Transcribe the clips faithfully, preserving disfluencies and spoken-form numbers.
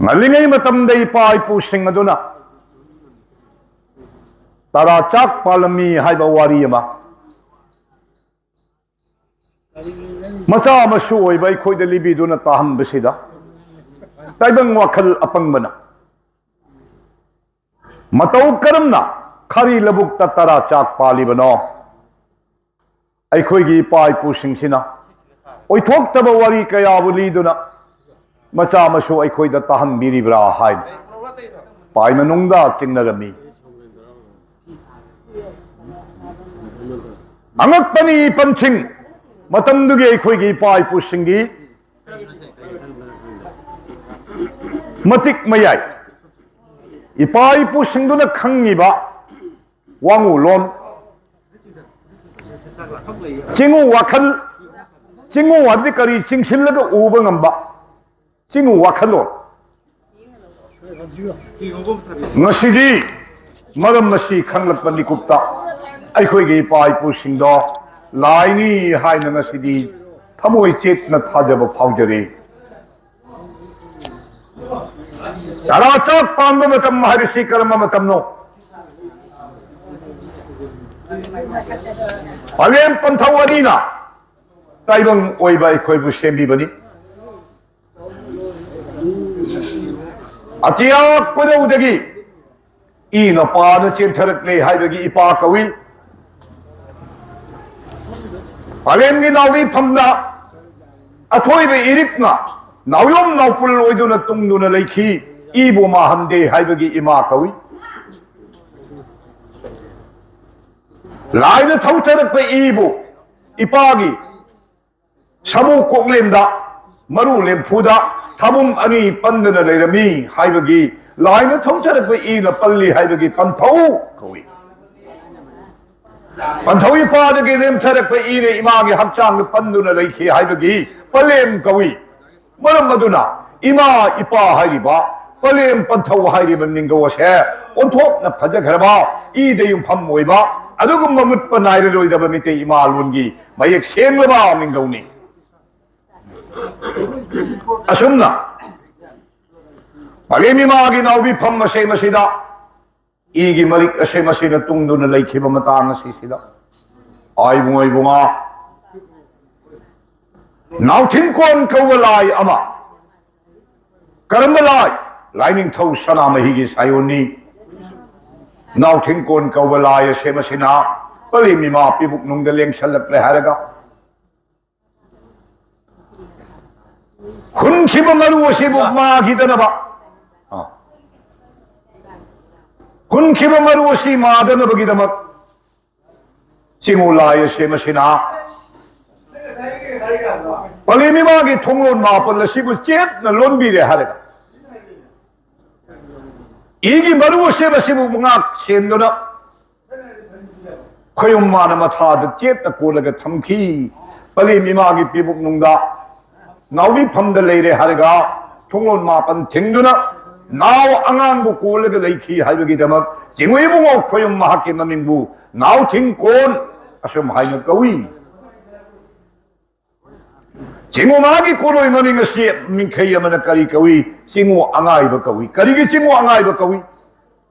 ꯉꯜꯂꯤꯉꯩ ꯃꯇꯝꯗ ꯏꯄꯥ ꯏꯄꯨꯁꯤꯡ ꯑꯗꯨꯅ ꯇꯔꯥ ꯆꯥꯛ ꯄꯥꯜꯂꯝꯃꯤ ꯍꯥꯏꯕ ꯋꯥꯔꯤ ꯑꯃ ꯃꯆꯥ ꯃꯁꯨ ꯑꯣꯏꯕ ꯑꯩꯈꯣꯏꯗ ꯂꯤꯕꯤꯗꯨꯅ ꯇꯥꯍꯟꯕꯁꯤꯗ ꯇꯥꯏꯕꯪ ꯋꯥꯈꯜ ꯑꯄꯪꯕꯅ ꯃꯇꯧ ꯀꯔꯝꯅ ꯈꯥꯔꯤ ꯂꯧꯕꯨꯛꯇ ꯇꯔꯥ ꯆꯥꯛ ꯄꯥꯜꯂꯤꯕꯅꯣ? ꯑꯩꯈꯣꯏꯒꯤ ꯏꯄꯥ ꯏꯄꯨꯁꯤꯡꯁꯤꯅ ꯑꯣꯏꯊꯣꯛꯇꯕ ꯋꯥꯔꯤ ꯀꯌꯥꯕꯨ ꯂꯤꯗꯨꯅ ꯃꯆꯥ ꯃꯁꯨ ꯑꯩꯈꯣꯏꯗ ꯇꯥꯍꯟꯕꯤꯔꯤꯕ꯭ꯔꯥ ꯍꯥꯏꯅ ꯄꯥꯏ ꯃꯅꯨꯡꯗ ꯆꯤꯡꯅꯔꯝꯃꯤ꯫ ꯑꯉꯛꯄꯅꯤ ꯄꯟꯁꯤꯡ, ꯃꯇꯝꯗꯨꯒꯤ ꯑꯩꯈꯣꯏꯒꯤ ꯏꯄꯥ ꯏꯄꯨꯁꯤꯡꯒꯤ ꯃꯇꯤꯛ ꯃꯌꯥꯏ, ꯏꯄꯥ ꯏꯄꯨꯁꯤꯡꯗꯨꯅ ꯈꯪꯉꯤꯕ ꯋꯥꯉꯨ ꯂꯣꯟ, ꯆꯤꯡꯉꯨ ꯋꯥꯈꯜ, ꯆꯤꯡꯉꯨ ꯍꯥꯏꯕꯗꯤ ꯀꯔꯤ? ꯆꯤꯡꯁꯤꯜꯂꯒ ꯎꯕ ꯉꯝꯕ ꯆꯤꯡꯉꯨ ꯋꯥꯈꯜꯂꯣꯟ꯫ ꯉꯁꯤꯗꯤ ꯃꯔꯝ ꯑꯁꯤ ꯈꯪꯂꯛꯄ ꯃꯤꯀꯨꯞꯇ ꯑꯩꯈꯣꯏꯒꯤ ꯏꯄꯥ ꯏꯄꯨꯁꯤꯡꯗꯣ ꯂꯥꯏꯅꯤ ꯍꯥꯏꯅ ꯉꯁꯤꯗꯤ ꯊꯃꯣꯏ ꯆꯦꯠꯅ ꯊꯥꯖꯕ ꯐꯥꯎꯖꯔꯤ꯫ ꯇꯔꯥ ꯆꯥꯛ ꯄꯥꯟꯕ ꯃꯇꯝ ꯍꯥꯏꯕꯁꯤ ꯀꯔꯝꯕ ꯃꯇꯝꯅꯣ? ꯄꯂꯦꯝ ꯄꯟꯊꯧ ꯑꯅꯤꯅ ꯇꯥꯏꯕꯪ ꯑꯣꯏꯕ ꯑꯩꯈꯣꯏꯕꯨ ꯁꯦꯝꯕꯤꯕꯅꯤ꯫ ꯑꯇꯤꯌꯥ ꯀꯣꯏꯔꯧꯗꯒꯤ ꯏꯅ ꯄꯥꯅ ꯆꯦꯟꯊꯔꯛꯂꯦ ꯍꯥꯏꯕꯒꯤ ꯏꯄꯥ ꯀꯧꯏ꯫ ꯄꯂꯦꯝꯒꯤ ꯅꯥꯎꯔꯤ ꯐꯝꯗ ꯑꯊꯣꯏꯕ ꯏꯔꯤꯛꯅ ꯅꯥꯎꯌꯣꯝ ꯅꯥꯎꯄꯨꯜ ꯑꯣꯏꯗꯨꯅ ꯇꯨꯡꯗꯨꯅ ꯂꯩꯈꯤ, ꯏꯕꯨ ꯃꯥꯍꯟꯗꯦ ꯍꯥꯏꯕꯒꯤ ꯏꯃꯥ ꯀꯧꯏ꯫ ꯂꯥꯏꯅ ꯊꯧꯊꯔꯛꯄ ꯏꯕꯨ ꯏꯄꯥꯒꯤ ꯁꯥꯃꯨ ꯀꯣꯛꯂꯦꯝꯗ ꯃꯔꯨ ꯂꯦꯝꯐꯨꯗ ꯊꯥꯕꯨꯝ ꯑꯅꯤ ꯄꯟꯗꯨꯅ ꯂꯩꯔꯝꯃꯤ ꯍꯥꯏꯕꯒꯤ, ꯂꯥꯏꯅ ꯊꯧꯊꯔꯛꯄ ꯏꯅ ꯄꯜꯂꯤ ꯍꯥꯏꯕꯒꯤ ꯄꯟꯊꯧ ꯀꯧꯏ꯫ ꯄꯟꯊꯧ ꯏꯄꯥꯗꯒꯤ ꯂꯦꯝꯊꯔꯛꯄ ꯏꯅ ꯏꯃꯥꯒꯤ ꯍꯛꯆꯥꯡꯗ ꯄꯟꯗꯨꯅ ꯂꯩꯈꯤ ꯍꯥꯏꯕꯒꯤ ꯄꯂꯦꯝ ꯀꯧꯏ꯫ ꯃꯔꯝ ꯑꯗꯨꯅ ꯏꯃꯥ ꯏꯄꯥ ꯍꯥꯏꯔꯤꯕ, ꯄꯂꯦꯝ ꯄꯟꯊꯧ ꯍꯥꯏꯔꯤꯕ ꯃꯤꯡꯒꯧ ꯑꯁꯦ ꯑꯣꯟꯊꯣꯛꯅ ꯐꯖꯈ꯭ꯔꯕ, ꯏꯗ ꯌꯨꯝꯐꯝ ꯑꯣꯏꯕ, ꯑꯗꯨꯒꯨꯝꯕ ꯃꯨꯠꯄ ꯅꯥꯏꯔꯔꯣꯏꯗꯕ ꯃꯤꯇꯩ ꯏꯃꯥ ꯂꯣꯟꯒꯤ ꯃꯌꯦꯛ ꯁꯦꯡꯂꯕ ꯃꯤꯡꯒꯧꯅꯤ꯫ ꯑꯁꯨꯝꯅ ꯄꯂꯦꯝ ꯏꯃꯥꯒꯤ ꯅꯥꯎꯕꯤꯐꯝ ꯑꯁꯦꯝ ꯑꯁꯤꯗ ꯏꯒꯤ ꯃꯔꯤꯛ ꯑꯁꯦꯝ ꯑꯁꯤꯅ ꯇꯨꯡꯗꯨꯅ ꯂꯩꯈꯤꯕ ꯃꯇꯥꯡ ꯑꯁꯤꯁꯤꯗ, ꯑꯥ ꯏꯕꯨꯡꯉꯣ, ꯏꯕꯨꯡꯉꯣ, ꯅꯥꯎꯊꯤꯡꯀꯣꯟ ꯀꯧꯕ ꯂꯥꯏ ꯑꯃ, ꯀꯔꯝꯕ ꯂꯥꯏ? ꯂꯥꯏꯅꯤꯡꯊꯧ ꯁꯅꯥꯃꯍꯤꯒꯤ ꯁꯥꯏꯑꯣꯟꯅꯤ꯫ ꯅꯥꯎꯊꯤꯡꯀꯣꯟ ꯀꯧꯕ ꯂꯥꯏ ꯑꯁꯦꯝ ꯑꯁꯤꯅ ꯄꯂꯦꯝ ꯏꯃꯥ ꯄꯤꯕꯨꯛꯅꯨꯡꯗ ꯂꯦꯡꯁꯜꯂꯛꯂꯦ ꯍꯥꯏꯔꯒ, ꯍꯨꯟꯈꯤꯕ ꯃꯔꯨ ꯑꯁꯤꯕꯨ ꯃꯥꯈꯤꯗꯅꯕ, ꯑ, ꯍꯨꯟꯈꯤꯕ ꯃꯔꯨ ꯑꯁꯤ ꯃꯥꯗꯅꯕꯒꯤꯗꯃꯛ ꯆꯤꯡꯉꯨ ꯂꯥꯏ ꯑꯁꯦꯝ ꯑꯁꯤꯅ ꯄꯂꯦꯝ ꯏꯃꯥꯒꯤ ꯊꯣꯡꯂꯣꯟ ꯃꯥꯄꯜ ꯑꯁꯤꯕꯨ ꯆꯦꯠꯅ ꯂꯣꯟꯕꯤꯔꯦ ꯍꯥꯏꯔꯒ, ꯏꯒꯤ ꯃꯔꯨ ꯑꯁꯦꯝ ꯑꯁꯤꯕꯨ ꯉꯥꯛ ꯁꯦꯟꯗꯨꯅ ꯈꯣꯌꯨꯝ ꯃꯥꯅ ꯃꯊꯥꯗ ꯆꯦꯠꯅ ꯀꯣꯜꯂꯒ ꯊꯝꯈꯤ꯫ ꯄꯂꯦꯝ ꯏꯃꯥꯒꯤ ꯄꯤꯕꯨꯛꯅꯨꯡꯗ ꯅꯥꯎꯕꯤꯐꯝꯗ ꯂꯩꯔꯦ ꯍꯥꯏꯔꯒ ꯊꯣꯡꯂꯣꯟ ꯃꯥꯄꯟ ꯊꯤꯡꯗꯨꯅ ꯅꯥꯎ ꯑꯉꯥꯡꯕꯨ ꯀꯣꯜꯂꯒ ꯂꯩꯈꯤ ꯍꯥꯏꯕꯒꯤꯗꯃꯛ ꯆꯤꯡꯉꯨ ꯏꯕꯨꯡꯉꯣ ꯈꯣꯌꯨꯝ ꯃꯍꯥꯛꯀꯤ ꯃꯃꯤꯡꯕꯨ ꯅꯥꯎꯊꯤꯡꯀꯣꯟ ꯑꯁꯨꯝ ꯍꯥꯏꯅ ꯀꯧꯏ꯫ ꯆꯤꯡꯉꯨ ꯃꯥꯒꯤ ꯀꯣꯂꯣꯏ ꯃꯃꯤꯡ ꯑꯁꯤ ꯃꯤꯡꯈꯩ ꯑꯃꯅ ꯀꯔꯤ ꯀꯧꯏ? ꯆꯤꯡꯉꯨ ꯑꯉꯥꯏꯕ ꯀꯧꯏ꯫ ꯀꯔꯤꯒꯤ ꯆꯤꯡꯉꯨ ꯑꯉꯥꯏꯕ ꯀꯧꯏ?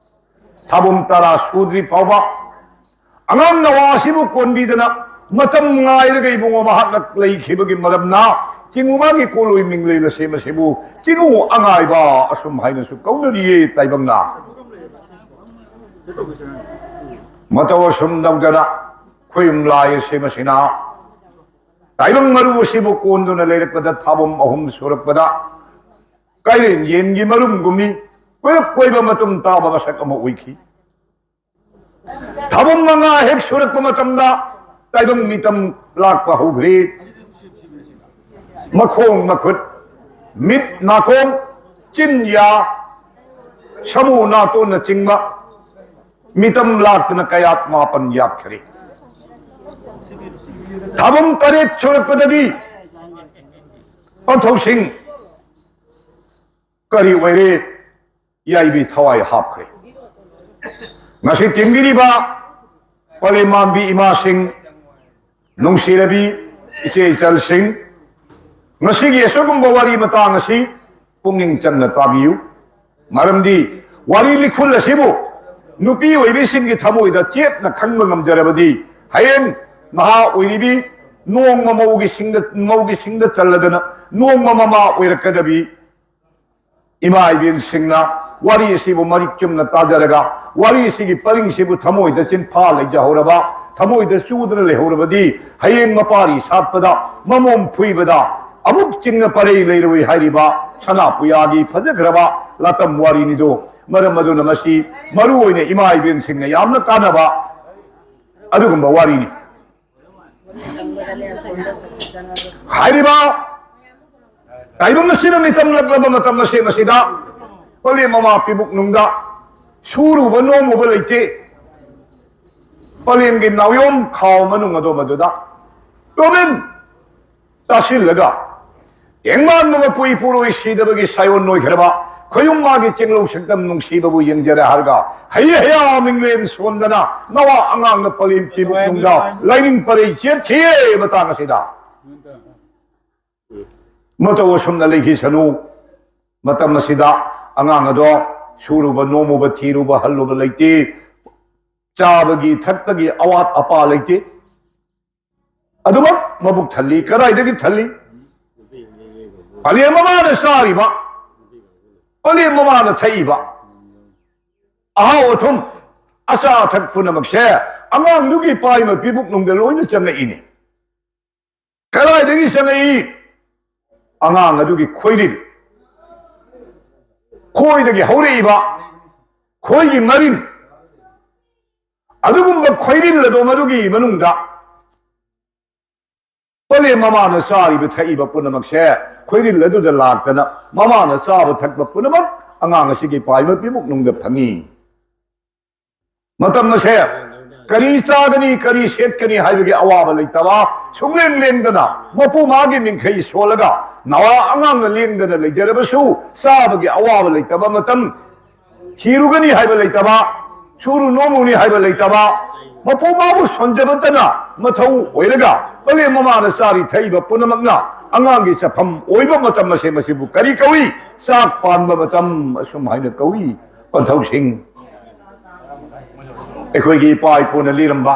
ꯊꯥꯕꯨꯝ ꯇꯔꯥ ꯁꯨꯗ꯭ꯔꯤ ꯐꯥꯎꯕ ꯑꯉꯥꯡ ꯅꯋꯥ ꯑꯁꯤꯕꯨ ꯀꯣꯟꯕꯤꯗꯅ ꯃꯇꯝ ꯉꯥꯏꯔꯒ ꯏꯕꯨꯡꯉꯣ ꯃꯍꯥꯛꯅ ꯂꯩꯈꯤꯕꯒꯤ ꯃꯔꯝꯅ ꯆꯤꯡꯉꯨ ꯃꯥꯒꯤ ꯀꯣꯂꯣꯏ ꯃꯤꯡꯂꯩ ꯑꯁꯦꯝ ꯑꯁꯤꯕꯨ ꯆꯤꯡꯉꯨ ꯑꯉꯥꯏꯕ ꯑꯁꯨꯝ ꯍꯥꯏꯅꯁꯨ ꯀꯧꯅꯔꯤꯌꯦ ꯇꯥꯏꯕꯪꯅ꯫ ꯃꯇꯧ ꯑꯁꯨꯝ ꯇꯧꯗꯅ ꯈꯣꯌꯨꯝ ꯂꯥꯏ ꯑꯁꯦꯝ ꯑꯁꯤꯅ ꯇꯥꯏꯕꯪ ꯃꯔꯨ ꯑꯁꯤꯕꯨ ꯀꯣꯟꯗꯨꯅ ꯂꯩꯔꯛꯄꯗ ꯊꯥꯕꯨꯝ ꯑꯍꯨꯝ ꯁꯨꯔꯛꯄꯗ ꯀꯩꯔꯦꯟ ꯌꯦꯟꯒꯤ ꯃꯔꯨꯝꯒꯨꯝꯃꯤ ꯀꯣꯏꯔꯞ ꯀꯣꯏꯕ ꯃꯇꯨꯝ ꯇꯥꯕ ꯃꯁꯛ ꯑꯃ ꯑꯣꯏꯈꯤ꯫ ꯊꯥꯕꯨꯝ ꯃꯉꯥ ꯍꯦꯛ ꯁꯨꯔꯛꯄ ꯃꯇꯝꯗ ꯇꯥꯏꯕꯪ ꯃꯤꯇꯝ ꯂꯥꯛꯄ ꯍꯧꯈ꯭ꯔꯦ꯫ ꯃꯈꯣꯡ ꯃꯈꯨꯠ, ꯃꯤꯠ ꯅꯥꯀꯣꯡ, ꯆꯤꯟ ꯌꯥ, ꯁꯃꯨ ꯅꯥꯇꯣꯟꯅꯆꯤꯡꯕ ꯃꯤꯇꯝ ꯂꯥꯛꯇꯨꯅ ꯀꯌꯥꯠ ꯃꯥꯄꯟ ꯌꯥꯠꯈ꯭ꯔꯦ꯫ ꯊꯥꯕꯨꯝ ꯇꯔꯦꯠ ꯁꯨꯔꯛꯄꯗꯗꯤ ꯄꯟꯊꯧꯁꯤꯡ ꯀꯔꯤ ꯑꯣꯏꯔꯦ? ꯌꯥꯏꯕꯤ ꯊꯋꯥꯏ ꯍꯥꯞꯈ꯭ꯔꯦ꯫ ꯉꯁꯤ ꯇꯤꯟꯕꯤꯔꯤꯕ ꯄꯂꯦꯝ ꯃꯥꯟꯕꯤ ꯏꯃꯥꯁꯤꯡ, ꯅꯨꯡꯁꯤꯔꯕꯤ ꯏꯆꯦ ꯏꯆꯜꯁꯤꯡ, ꯉꯁꯤꯒꯤ ꯑꯁꯤꯒꯨꯝꯕ ꯋꯥꯔꯤ ꯃꯇꯥꯡ ꯑꯁꯤ ꯄꯨꯛꯅꯤꯡ ꯆꯪꯅ ꯇꯥꯕꯤꯌꯨ꯫ ꯃꯔꯝꯗꯤ ꯋꯥꯔꯤ ꯂꯤꯈꯨꯜ ꯑꯁꯤꯕꯨ ꯅꯨꯄꯤ ꯑꯣꯏꯕꯤꯁꯤꯡꯒꯤ ꯊꯃꯣꯏꯗ ꯆꯦꯠꯅ ꯈꯪꯕ ꯉꯝꯖꯔꯕꯗꯤ, ꯍꯌꯦꯡ ꯅꯍꯥ ꯑꯣꯏꯔꯤꯕꯤ ꯅꯣꯡꯃ ꯃꯧꯒꯤ ꯁꯤꯡꯗ, ꯃꯧꯒꯤ ꯁꯤꯡꯗ ꯆꯜꯂꯗꯅ ꯅꯣꯡꯃ ꯃꯃꯥ ꯑꯣꯏꯔꯛꯀꯗꯕꯤ ꯏꯃꯥ ꯏꯕꯦꯟꯁꯤꯡꯅ ꯋꯥꯔꯤ ꯑꯁꯤꯕꯨ ꯃꯔꯤꯛ ꯆꯨꯝꯅ ꯇꯥꯖꯔꯒ, ꯋꯥꯔꯤ ꯑꯁꯤꯒꯤ ꯄꯔꯤꯡꯁꯤꯕꯨ ꯊꯃꯣꯏꯗ ꯆꯤꯟꯐꯥ ꯂꯩꯖꯍꯧꯔꯕ, ꯊꯃꯣꯏꯗ ꯆꯨꯗꯅ ꯂꯩꯍꯧꯔꯕꯗꯤ, ꯍꯌꯦꯡ ꯃꯄꯥꯔꯤ ꯁꯥꯠꯄꯗ, ꯃꯃꯣꯝ ꯐꯨꯏꯕꯗ ꯑꯃꯨꯛ ꯆꯤꯡꯅ ꯄꯔꯩ ꯂꯩꯔꯣꯏ ꯍꯥꯏꯔꯤꯕ ꯁꯅꯥꯄꯨꯌꯥꯒꯤ ꯐꯖꯈ꯭ꯔꯕ ꯂꯥꯇꯝ ꯋꯥꯔꯤꯅꯤꯗꯣ꯫ ꯃꯔꯝ ꯑꯗꯨꯅ ꯃꯁꯤ ꯃꯔꯨ ꯑꯣꯏꯅ ꯏꯃꯥ ꯏꯕꯦꯟꯁꯤꯡꯅ ꯌꯥꯝꯅ ꯀꯥꯟꯅꯕ ꯑꯗꯨꯒꯨꯝꯕ ꯋꯥꯔꯤꯅꯤ꯫ ꯍꯥꯏꯔꯤꯕ ꯇꯥꯏꯕꯪ ꯑꯁꯤꯅ ꯃꯤꯇꯝꯂꯛꯂꯕ ꯃꯇꯝ ꯑꯁꯦꯡ ꯑꯁꯤꯗ ꯄꯂꯦꯝ ꯃꯃꯥ ꯄꯤꯕꯨꯛ ꯅꯨꯡꯗ ꯁꯨꯔꯨꯕ ꯅꯣꯝꯃꯨꯕ ꯂꯩꯇꯦ꯫ ꯄꯂꯦꯝꯒꯤ ꯅꯥꯎꯌꯣꯝ ꯈꯥꯎ ꯃꯅꯨꯡ ꯑꯗꯣ ꯃꯗꯨꯗ ꯇꯨꯃꯤꯟ ꯇꯥꯁꯤꯜꯂꯒ ꯌꯦꯡꯃꯥꯟꯕ ꯃꯄꯨ ꯏꯄꯨꯔꯣꯏ ꯁꯤꯗꯕꯒꯤ ꯁꯥꯏꯑꯣꯟ ꯅꯣꯏꯈ꯭ꯔꯕ ꯈꯣꯌꯨꯝ ꯃꯥꯒꯤ ꯆꯦꯡꯂꯧ ꯁꯛꯇꯝ ꯅꯨꯡꯁꯤꯕꯕꯨ ꯌꯦꯡꯖꯔꯦ ꯍꯥꯏꯔꯒ ꯍꯩ ꯍꯌꯥ ꯃꯤꯡꯂꯦꯟ ꯁꯣꯟꯗꯅ ꯅꯋꯥ ꯑꯉꯥꯡꯅ ꯄꯂꯦꯝ ꯄꯤꯕꯨꯛ ꯅꯨꯡꯗ ꯂꯥꯏꯅꯤꯡ ꯄꯔꯩ ꯆꯦꯠꯈꯤꯌꯦ꯫ ꯃꯇꯥꯡ ꯑꯁꯤꯗ ꯃꯇꯧ ꯑꯁꯨꯝꯅ ꯂꯩꯈꯤꯁꯅꯨ꯫ ꯃꯇꯝ ꯑꯁꯤꯗ ꯑꯉꯥꯡ ꯑꯗꯣ ꯁꯨꯔꯨꯕ ꯅꯣꯝꯃꯨꯕ ꯊꯤꯔꯨꯕ ꯍꯜꯂꯨꯕ ꯂꯩꯇꯦ꯫ ꯆꯥꯕꯒꯤ ꯊꯛꯄꯒꯤ ꯑꯋꯥꯠ ꯑꯄꯥ ꯂꯩꯇꯦ꯫ ꯑꯗꯨꯃꯛ ꯃꯕꯨꯛ ꯊꯜꯂꯤ꯫ ꯀꯗꯥꯏꯗꯒꯤ ꯊꯜꯂꯤ? ꯄꯂꯦꯝ ꯃꯃꯥꯅ ꯆꯥꯔꯤꯕ, ꯄꯂꯦꯝ ꯃꯃꯥꯅ ꯊꯛꯏꯕ ꯑꯍꯥꯎ ꯑꯊꯨꯝ, ꯑꯆꯥ ꯑꯊꯛ ꯄꯨꯝꯅꯃꯛꯁꯦ ꯑꯉꯥꯡꯗꯨꯒꯤ ꯄꯥꯏꯃ ꯄꯤꯕꯨꯛ ꯅꯨꯡꯗ ꯂꯣꯏꯅ ꯆꯪꯉꯛꯏꯅꯤ꯫ ꯀꯗꯥꯏꯗꯒꯤ ꯆꯪꯉꯛꯏ? ꯑꯉꯥꯡ ꯑꯗꯨꯒꯤ ꯈꯣꯏꯔꯤꯜ, ꯈꯣꯏꯗꯒꯤ ꯍꯧꯔꯛꯏꯕ ꯈꯣꯏꯒꯤ ꯃꯔꯤꯜ, ꯑꯗꯨꯒꯨꯝꯕ ꯈꯣꯏꯔꯤꯜ ꯑꯗꯣ ꯃꯗꯨꯒꯤ ꯃꯅꯨꯡꯗ ꯄꯂꯦꯝ ꯃꯃꯥꯅ ꯆꯥꯔꯤꯕ ꯊꯛꯏꯕ ꯄꯨꯝꯅꯃꯛꯁꯦ ꯈꯣꯏꯔꯤꯜ ꯑꯗꯨꯗ ꯂꯥꯛꯇꯅ ꯃꯃꯥꯅ ꯆꯥꯕ ꯊꯛꯄ ꯄꯨꯝꯅꯃꯛ ꯑꯉꯥꯡ ꯑꯁꯤꯒꯤ ꯄꯥꯏꯕ ꯄꯤꯕꯨꯛ ꯅꯨꯡꯗ ꯐꯪꯉꯤ꯫ ꯃꯇꯝ ꯑꯁꯦ ꯀꯔꯤ ꯆꯥꯒꯅꯤ, ꯀꯔꯤ ꯁꯦꯠꯀꯅꯤ ꯍꯥꯏꯕꯒꯤ ꯑꯋꯥꯕ ꯂꯩꯇꯕ, ꯁꯨꯡꯂꯦꯡ ꯂꯦꯡꯗꯅ ꯃꯄꯨ ꯃꯥꯒꯤ ꯃꯤꯡꯈꯩ ꯁꯣꯜꯂꯒ ꯅꯋꯥ ꯑꯉꯥꯡꯅ ꯂꯦꯡꯗꯅ ꯂꯩꯖꯔꯕꯁꯨ ꯆꯥꯕꯒꯤ ꯑꯋꯥꯕ ꯂꯩꯇꯕ ꯃꯇꯝ, ꯊꯤꯔꯨꯒꯅꯤ ꯍꯥꯏꯕ ꯂꯩꯇꯕ, ꯁꯨꯔꯨ ꯅꯣꯝꯃꯨꯅꯤ ꯍꯥꯏꯕ ꯂꯩꯇꯕ, ꯃꯄꯨ ꯃꯥꯕꯨ ꯁꯣꯟꯖꯕꯇꯅ ꯃꯊꯧ ꯑꯣꯏꯔꯒ ꯄꯂꯦꯝ ꯃꯃꯥꯅ ꯆꯥꯔꯤ ꯊꯛꯏꯕ ꯄꯨꯝꯅꯃꯛꯅ ꯑꯉꯥꯡꯒꯤ ꯆꯐꯝ ꯑꯣꯏꯕ ꯃꯇꯝ ꯑꯁꯦ ꯃꯁꯤꯕꯨ ꯀꯔꯤ ꯀꯧꯏ? ꯆꯥꯛ ꯄꯥꯟꯕ ꯃꯇꯝ ꯑꯁꯨꯝ ꯍꯥꯏꯅ ꯀꯧꯏ꯫ ꯄꯟꯊꯧꯁꯤꯡ, ꯑꯩꯈꯣꯏꯒꯤ ꯏꯄꯥ ꯏꯄꯨꯅ ꯂꯤꯔꯝꯕ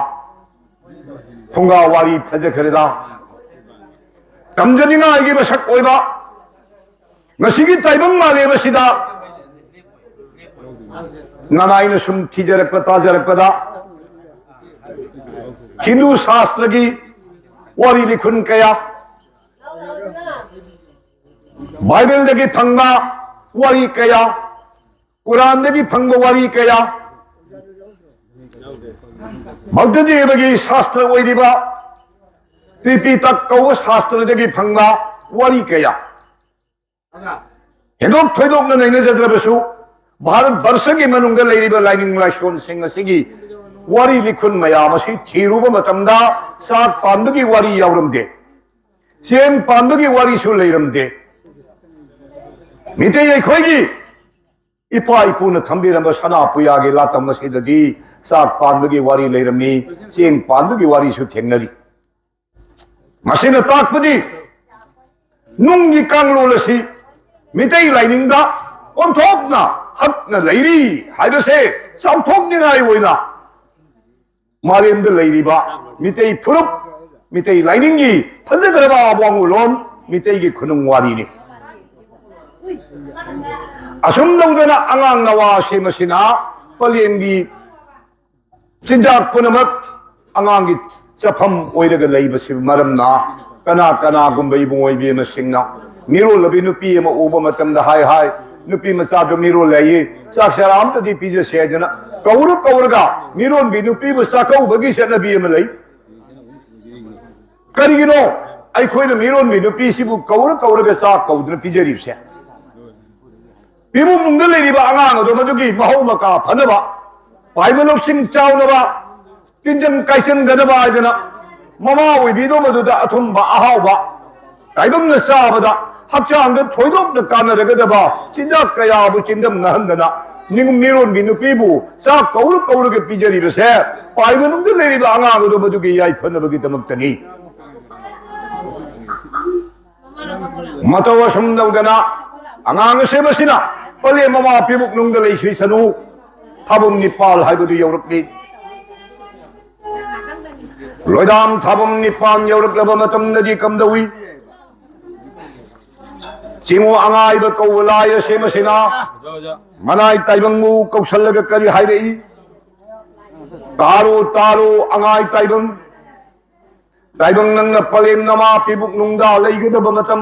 ꯐꯨꯡꯒꯥ ꯋꯥꯔꯤ ꯐꯖꯈ꯭ꯔꯦꯗ꯫ ꯇꯝꯖꯅꯤꯡꯉꯥꯏꯒꯤ ꯃꯁꯛ ꯑꯣꯏꯕ ꯉꯁꯤꯒꯤ ꯇꯥꯏꯕꯪ ꯃꯥꯂꯦꯝ ꯑꯁꯤꯗ ꯅꯅꯥꯏꯅ ꯁꯨꯝ ꯊꯤꯖꯔꯛꯄ ꯇꯥꯖꯔꯛꯄꯗ ꯍꯤꯟꯗꯨ ꯁꯥꯁꯇ꯭ꯔꯒꯤ ꯋꯥꯔꯤ ꯂꯤꯈꯨꯟ ꯀꯌꯥ, ꯕꯥꯏꯕꯜꯗꯒꯤ ꯐꯪꯕ ꯋꯥꯔꯤ ꯀꯌꯥ, ꯀꯨꯔꯥꯟꯗꯒꯤ ꯐꯪꯕ ꯋꯥꯔꯤ ꯀꯌꯥ, ꯕꯧꯙ ꯗꯦꯕꯒꯤ ꯁꯥꯁꯇ꯭ꯔ ꯑꯣꯏꯔꯤꯕ ꯇ꯭ꯔꯤꯄꯤꯇꯛ ꯀꯧꯕ ꯁꯥꯁꯇ꯭ꯔꯗꯒꯤ ꯐꯪꯕ ꯋꯥꯔꯤ ꯀꯌꯥ, ꯍꯦꯟꯗꯣꯛ ꯊꯣꯏꯗꯣꯛꯅ ꯅꯩꯅꯖꯗ꯭ꯔꯕꯁꯨ, ꯚꯥꯔꯠ ꯕꯔꯁꯒꯤ ꯃꯅꯨꯡꯗ ꯂꯩꯔꯤꯕ ꯂꯥꯏꯅꯤꯡ ꯂꯥꯏꯁꯣꯟꯁꯤꯡ ꯑꯁꯤꯒꯤ ꯋꯥꯔꯤ ꯂꯤꯈꯨꯟ ꯃꯌꯥꯝ ꯑꯁꯤ ꯊꯤꯔꯨꯕ ꯃꯇꯝꯗ, ꯆꯥꯛ ꯄꯥꯟꯕꯒꯤ ꯋꯥꯔꯤ ꯌꯥꯎꯔꯝꯗꯦ, ꯆꯦꯡ ꯄꯥꯟꯕꯒꯤ ꯋꯥꯔꯤꯁꯨ ꯂꯩꯔꯝꯗꯦ꯫ ꯃꯤꯇꯩ ꯑꯩꯈꯣꯏꯒꯤ ꯏꯄꯥ ꯏꯄꯨꯅ ꯊꯝꯕꯤꯔꯝꯕ ꯁꯅꯥ ꯄꯨꯌꯥꯒꯤ ꯂꯥꯇꯝ ꯑꯁꯤꯗꯗꯤ ꯆꯥꯛ ꯄꯥꯟꯕꯒꯤ ꯋꯥꯔꯤ ꯂꯩꯔꯝꯃꯤ, ꯆꯦꯡ ꯄꯥꯟꯕꯒꯤ ꯋꯥꯔꯤꯁꯨ ꯊꯦꯡꯅꯔꯤ꯫ ꯃꯁꯤꯅ ꯇꯥꯛꯄꯗꯤ ꯅꯨꯡꯒꯤ ꯀꯥꯡꯂꯣꯟ ꯑꯁꯤ ꯃꯤꯇꯩ ꯂꯥꯏꯅꯤꯡꯗ ꯑꯣꯟꯊꯣꯛꯅ ꯍꯛꯅ ꯂꯩꯔꯤ ꯍꯥꯏꯕꯁꯦ ꯆꯥꯎꯊꯣꯛꯅꯤꯡꯉꯥꯏ ꯑꯣꯏꯅ ꯃꯥꯂꯦꯝꯗ ꯂꯩꯔꯤꯕ ꯃꯤꯇꯩ ꯐꯨꯔꯨꯞ, ꯃꯤꯇꯩ ꯂꯥꯏꯅꯤꯡꯒꯤ ꯐꯖꯈ꯭ꯔꯕ ꯑꯋꯥꯡꯕ ꯂꯣꯟ, ꯃꯤꯇꯩꯒꯤ ꯈꯨꯅꯨꯡ ꯋꯥꯔꯤꯅꯤ꯫ ꯑꯁꯨꯝ ꯇꯧꯗꯅ ꯑꯉꯥꯡ ꯅꯋꯥ ꯑꯁꯤ ꯃꯁꯤꯅ ꯄꯂꯦꯝꯒꯤ ꯆꯤꯟꯖꯥꯛ ꯄꯨꯝꯅꯃꯛ ꯑꯉꯥꯡꯒꯤ ꯆꯐꯝ ꯑꯣꯏꯔꯒ ꯂꯩꯕꯁꯤ ꯃꯔꯝꯅ ꯀꯅꯥ ꯀꯅꯥꯒꯨꯝꯕ ꯏꯕꯨꯡꯉꯣ ꯏꯕꯦꯝꯃꯁꯤꯡꯅ ꯃꯤꯔꯣꯜꯂꯕꯤ ꯅꯨꯄꯤ ꯑꯃ ꯎꯕ ꯃꯇꯝꯗ ꯍꯥꯏ ꯍꯥꯏ, "ꯅꯨꯄꯤ ꯃꯆꯥꯗꯨ ꯃꯤꯔꯣꯜ ꯂꯩꯌꯦ, ꯆꯥꯛ ꯆꯔꯥ ꯑꯝꯇꯗꯤ ꯄꯤꯖꯁꯦ" ꯍꯥꯏꯗꯅ ꯀꯧꯔ ꯀꯧꯔꯒ ꯃꯤꯔꯣꯟꯕꯤ ꯅꯨꯄꯤꯕꯨ ꯆꯥꯛꯀꯧꯕꯒꯤ ꯆꯠꯅꯕꯤ ꯑꯃ ꯂꯩ꯫ ꯀꯔꯤꯒꯤꯅꯣ ꯑꯩꯈꯣꯏꯅ ꯃꯤꯔꯣꯟꯕꯤ ꯅꯨꯄꯤꯁꯤꯕꯨ ꯀꯧꯔ ꯀꯧꯔꯒ ꯆꯥꯛ ꯀꯧꯗꯨꯅ ꯄꯤꯖꯔꯤꯕꯁꯦ? ꯏꯃꯨꯡ ꯃꯅꯨꯡꯗ ꯂꯩꯔꯤꯕ ꯑꯉꯥꯡ ꯑꯗꯣ ꯃꯗꯨꯒꯤ ꯃꯍꯧ ꯃꯀꯥ ꯐꯅꯕ, ꯄꯥꯏꯕ ꯂꯧꯁꯤꯡ ꯆꯥꯎꯅꯕ, ꯇꯤꯟꯖꯪ ꯀꯥꯏꯆꯪꯗꯅꯕ ꯍꯥꯏꯗꯅ ꯃꯃꯥ ꯑꯣꯏꯕꯤꯗꯣ ꯃꯗꯨꯗ ꯑꯊꯨꯝꯕ ꯑꯍꯥꯎꯕ, ꯇꯥꯏꯕꯪꯅ ꯆꯥꯕꯗ ꯍꯛꯆꯥꯡꯗ ꯊꯣꯏꯗꯣꯛꯅ ꯀꯥꯟꯅꯔꯒꯗꯕ ꯆꯤꯟꯖꯥꯛ ꯀꯌꯥꯕꯨ ꯆꯤꯟꯗꯝꯅꯍꯟꯗꯅ ꯅꯤꯡ-, ꯃꯤꯔꯣꯟꯕꯤ ꯅꯨꯄꯤꯕꯨ ꯆꯥꯛ ꯀꯧꯔ ꯀꯧꯔꯒ ꯄꯤꯖꯔꯤꯕꯁꯦ ꯄꯥꯏ ꯃꯅꯨꯡꯗ ꯂꯩꯔꯤꯕ ꯑꯉꯥꯡ ꯑꯗꯨ ꯃꯗꯨꯒꯤ ꯌꯥꯏꯐꯅꯕꯒꯤꯗꯃꯛꯇꯅꯤ꯫ ꯃꯇꯧ ꯑꯁꯨꯝ ꯇꯧꯗꯅ ꯑꯉꯥꯡ ꯑꯁꯦ ꯃꯁꯤꯅ ꯄꯂꯦꯝ ꯃꯃꯥ ꯄꯤꯕꯨꯛꯅꯨꯡꯗ ꯂꯩꯈꯤꯁꯅꯨ꯫ ꯊꯥꯕꯨꯝ ꯅꯤꯄꯥꯜ ꯍꯥꯏꯕꯗꯨ ꯌꯧꯔꯛꯂꯤ꯫ ꯂꯣꯏꯗꯥꯝ ꯊꯥꯕꯨꯝ ꯅꯤꯄꯥꯜ ꯌꯧꯔꯛꯂꯕ ꯃꯇꯝꯗꯗꯤ ꯀꯝꯗꯧꯏ? ꯆꯤꯡꯉꯨ ꯑꯉꯥꯏꯕ ꯀꯧꯕ ꯂꯥꯏ ꯑꯁꯦ ꯃꯁꯤꯅ ꯃꯅꯥꯏ ꯇꯥꯏꯕꯪꯕꯨ ꯀꯧꯁꯜꯂꯒ ꯀꯔꯤ ꯍꯥꯏꯔꯛꯏ? "ꯇꯥꯔꯣ, ꯇꯥꯔꯣ, ꯑꯉꯥꯏ ꯇꯥꯏꯕꯪ꯫ ꯇꯥꯏꯕꯪ, ꯅꯪꯅ ꯄꯂꯦꯝ ꯅꯃꯥ ꯄꯤꯕꯨꯛꯅꯨꯡꯗ ꯂꯩꯒꯗꯕ ꯃꯇꯝ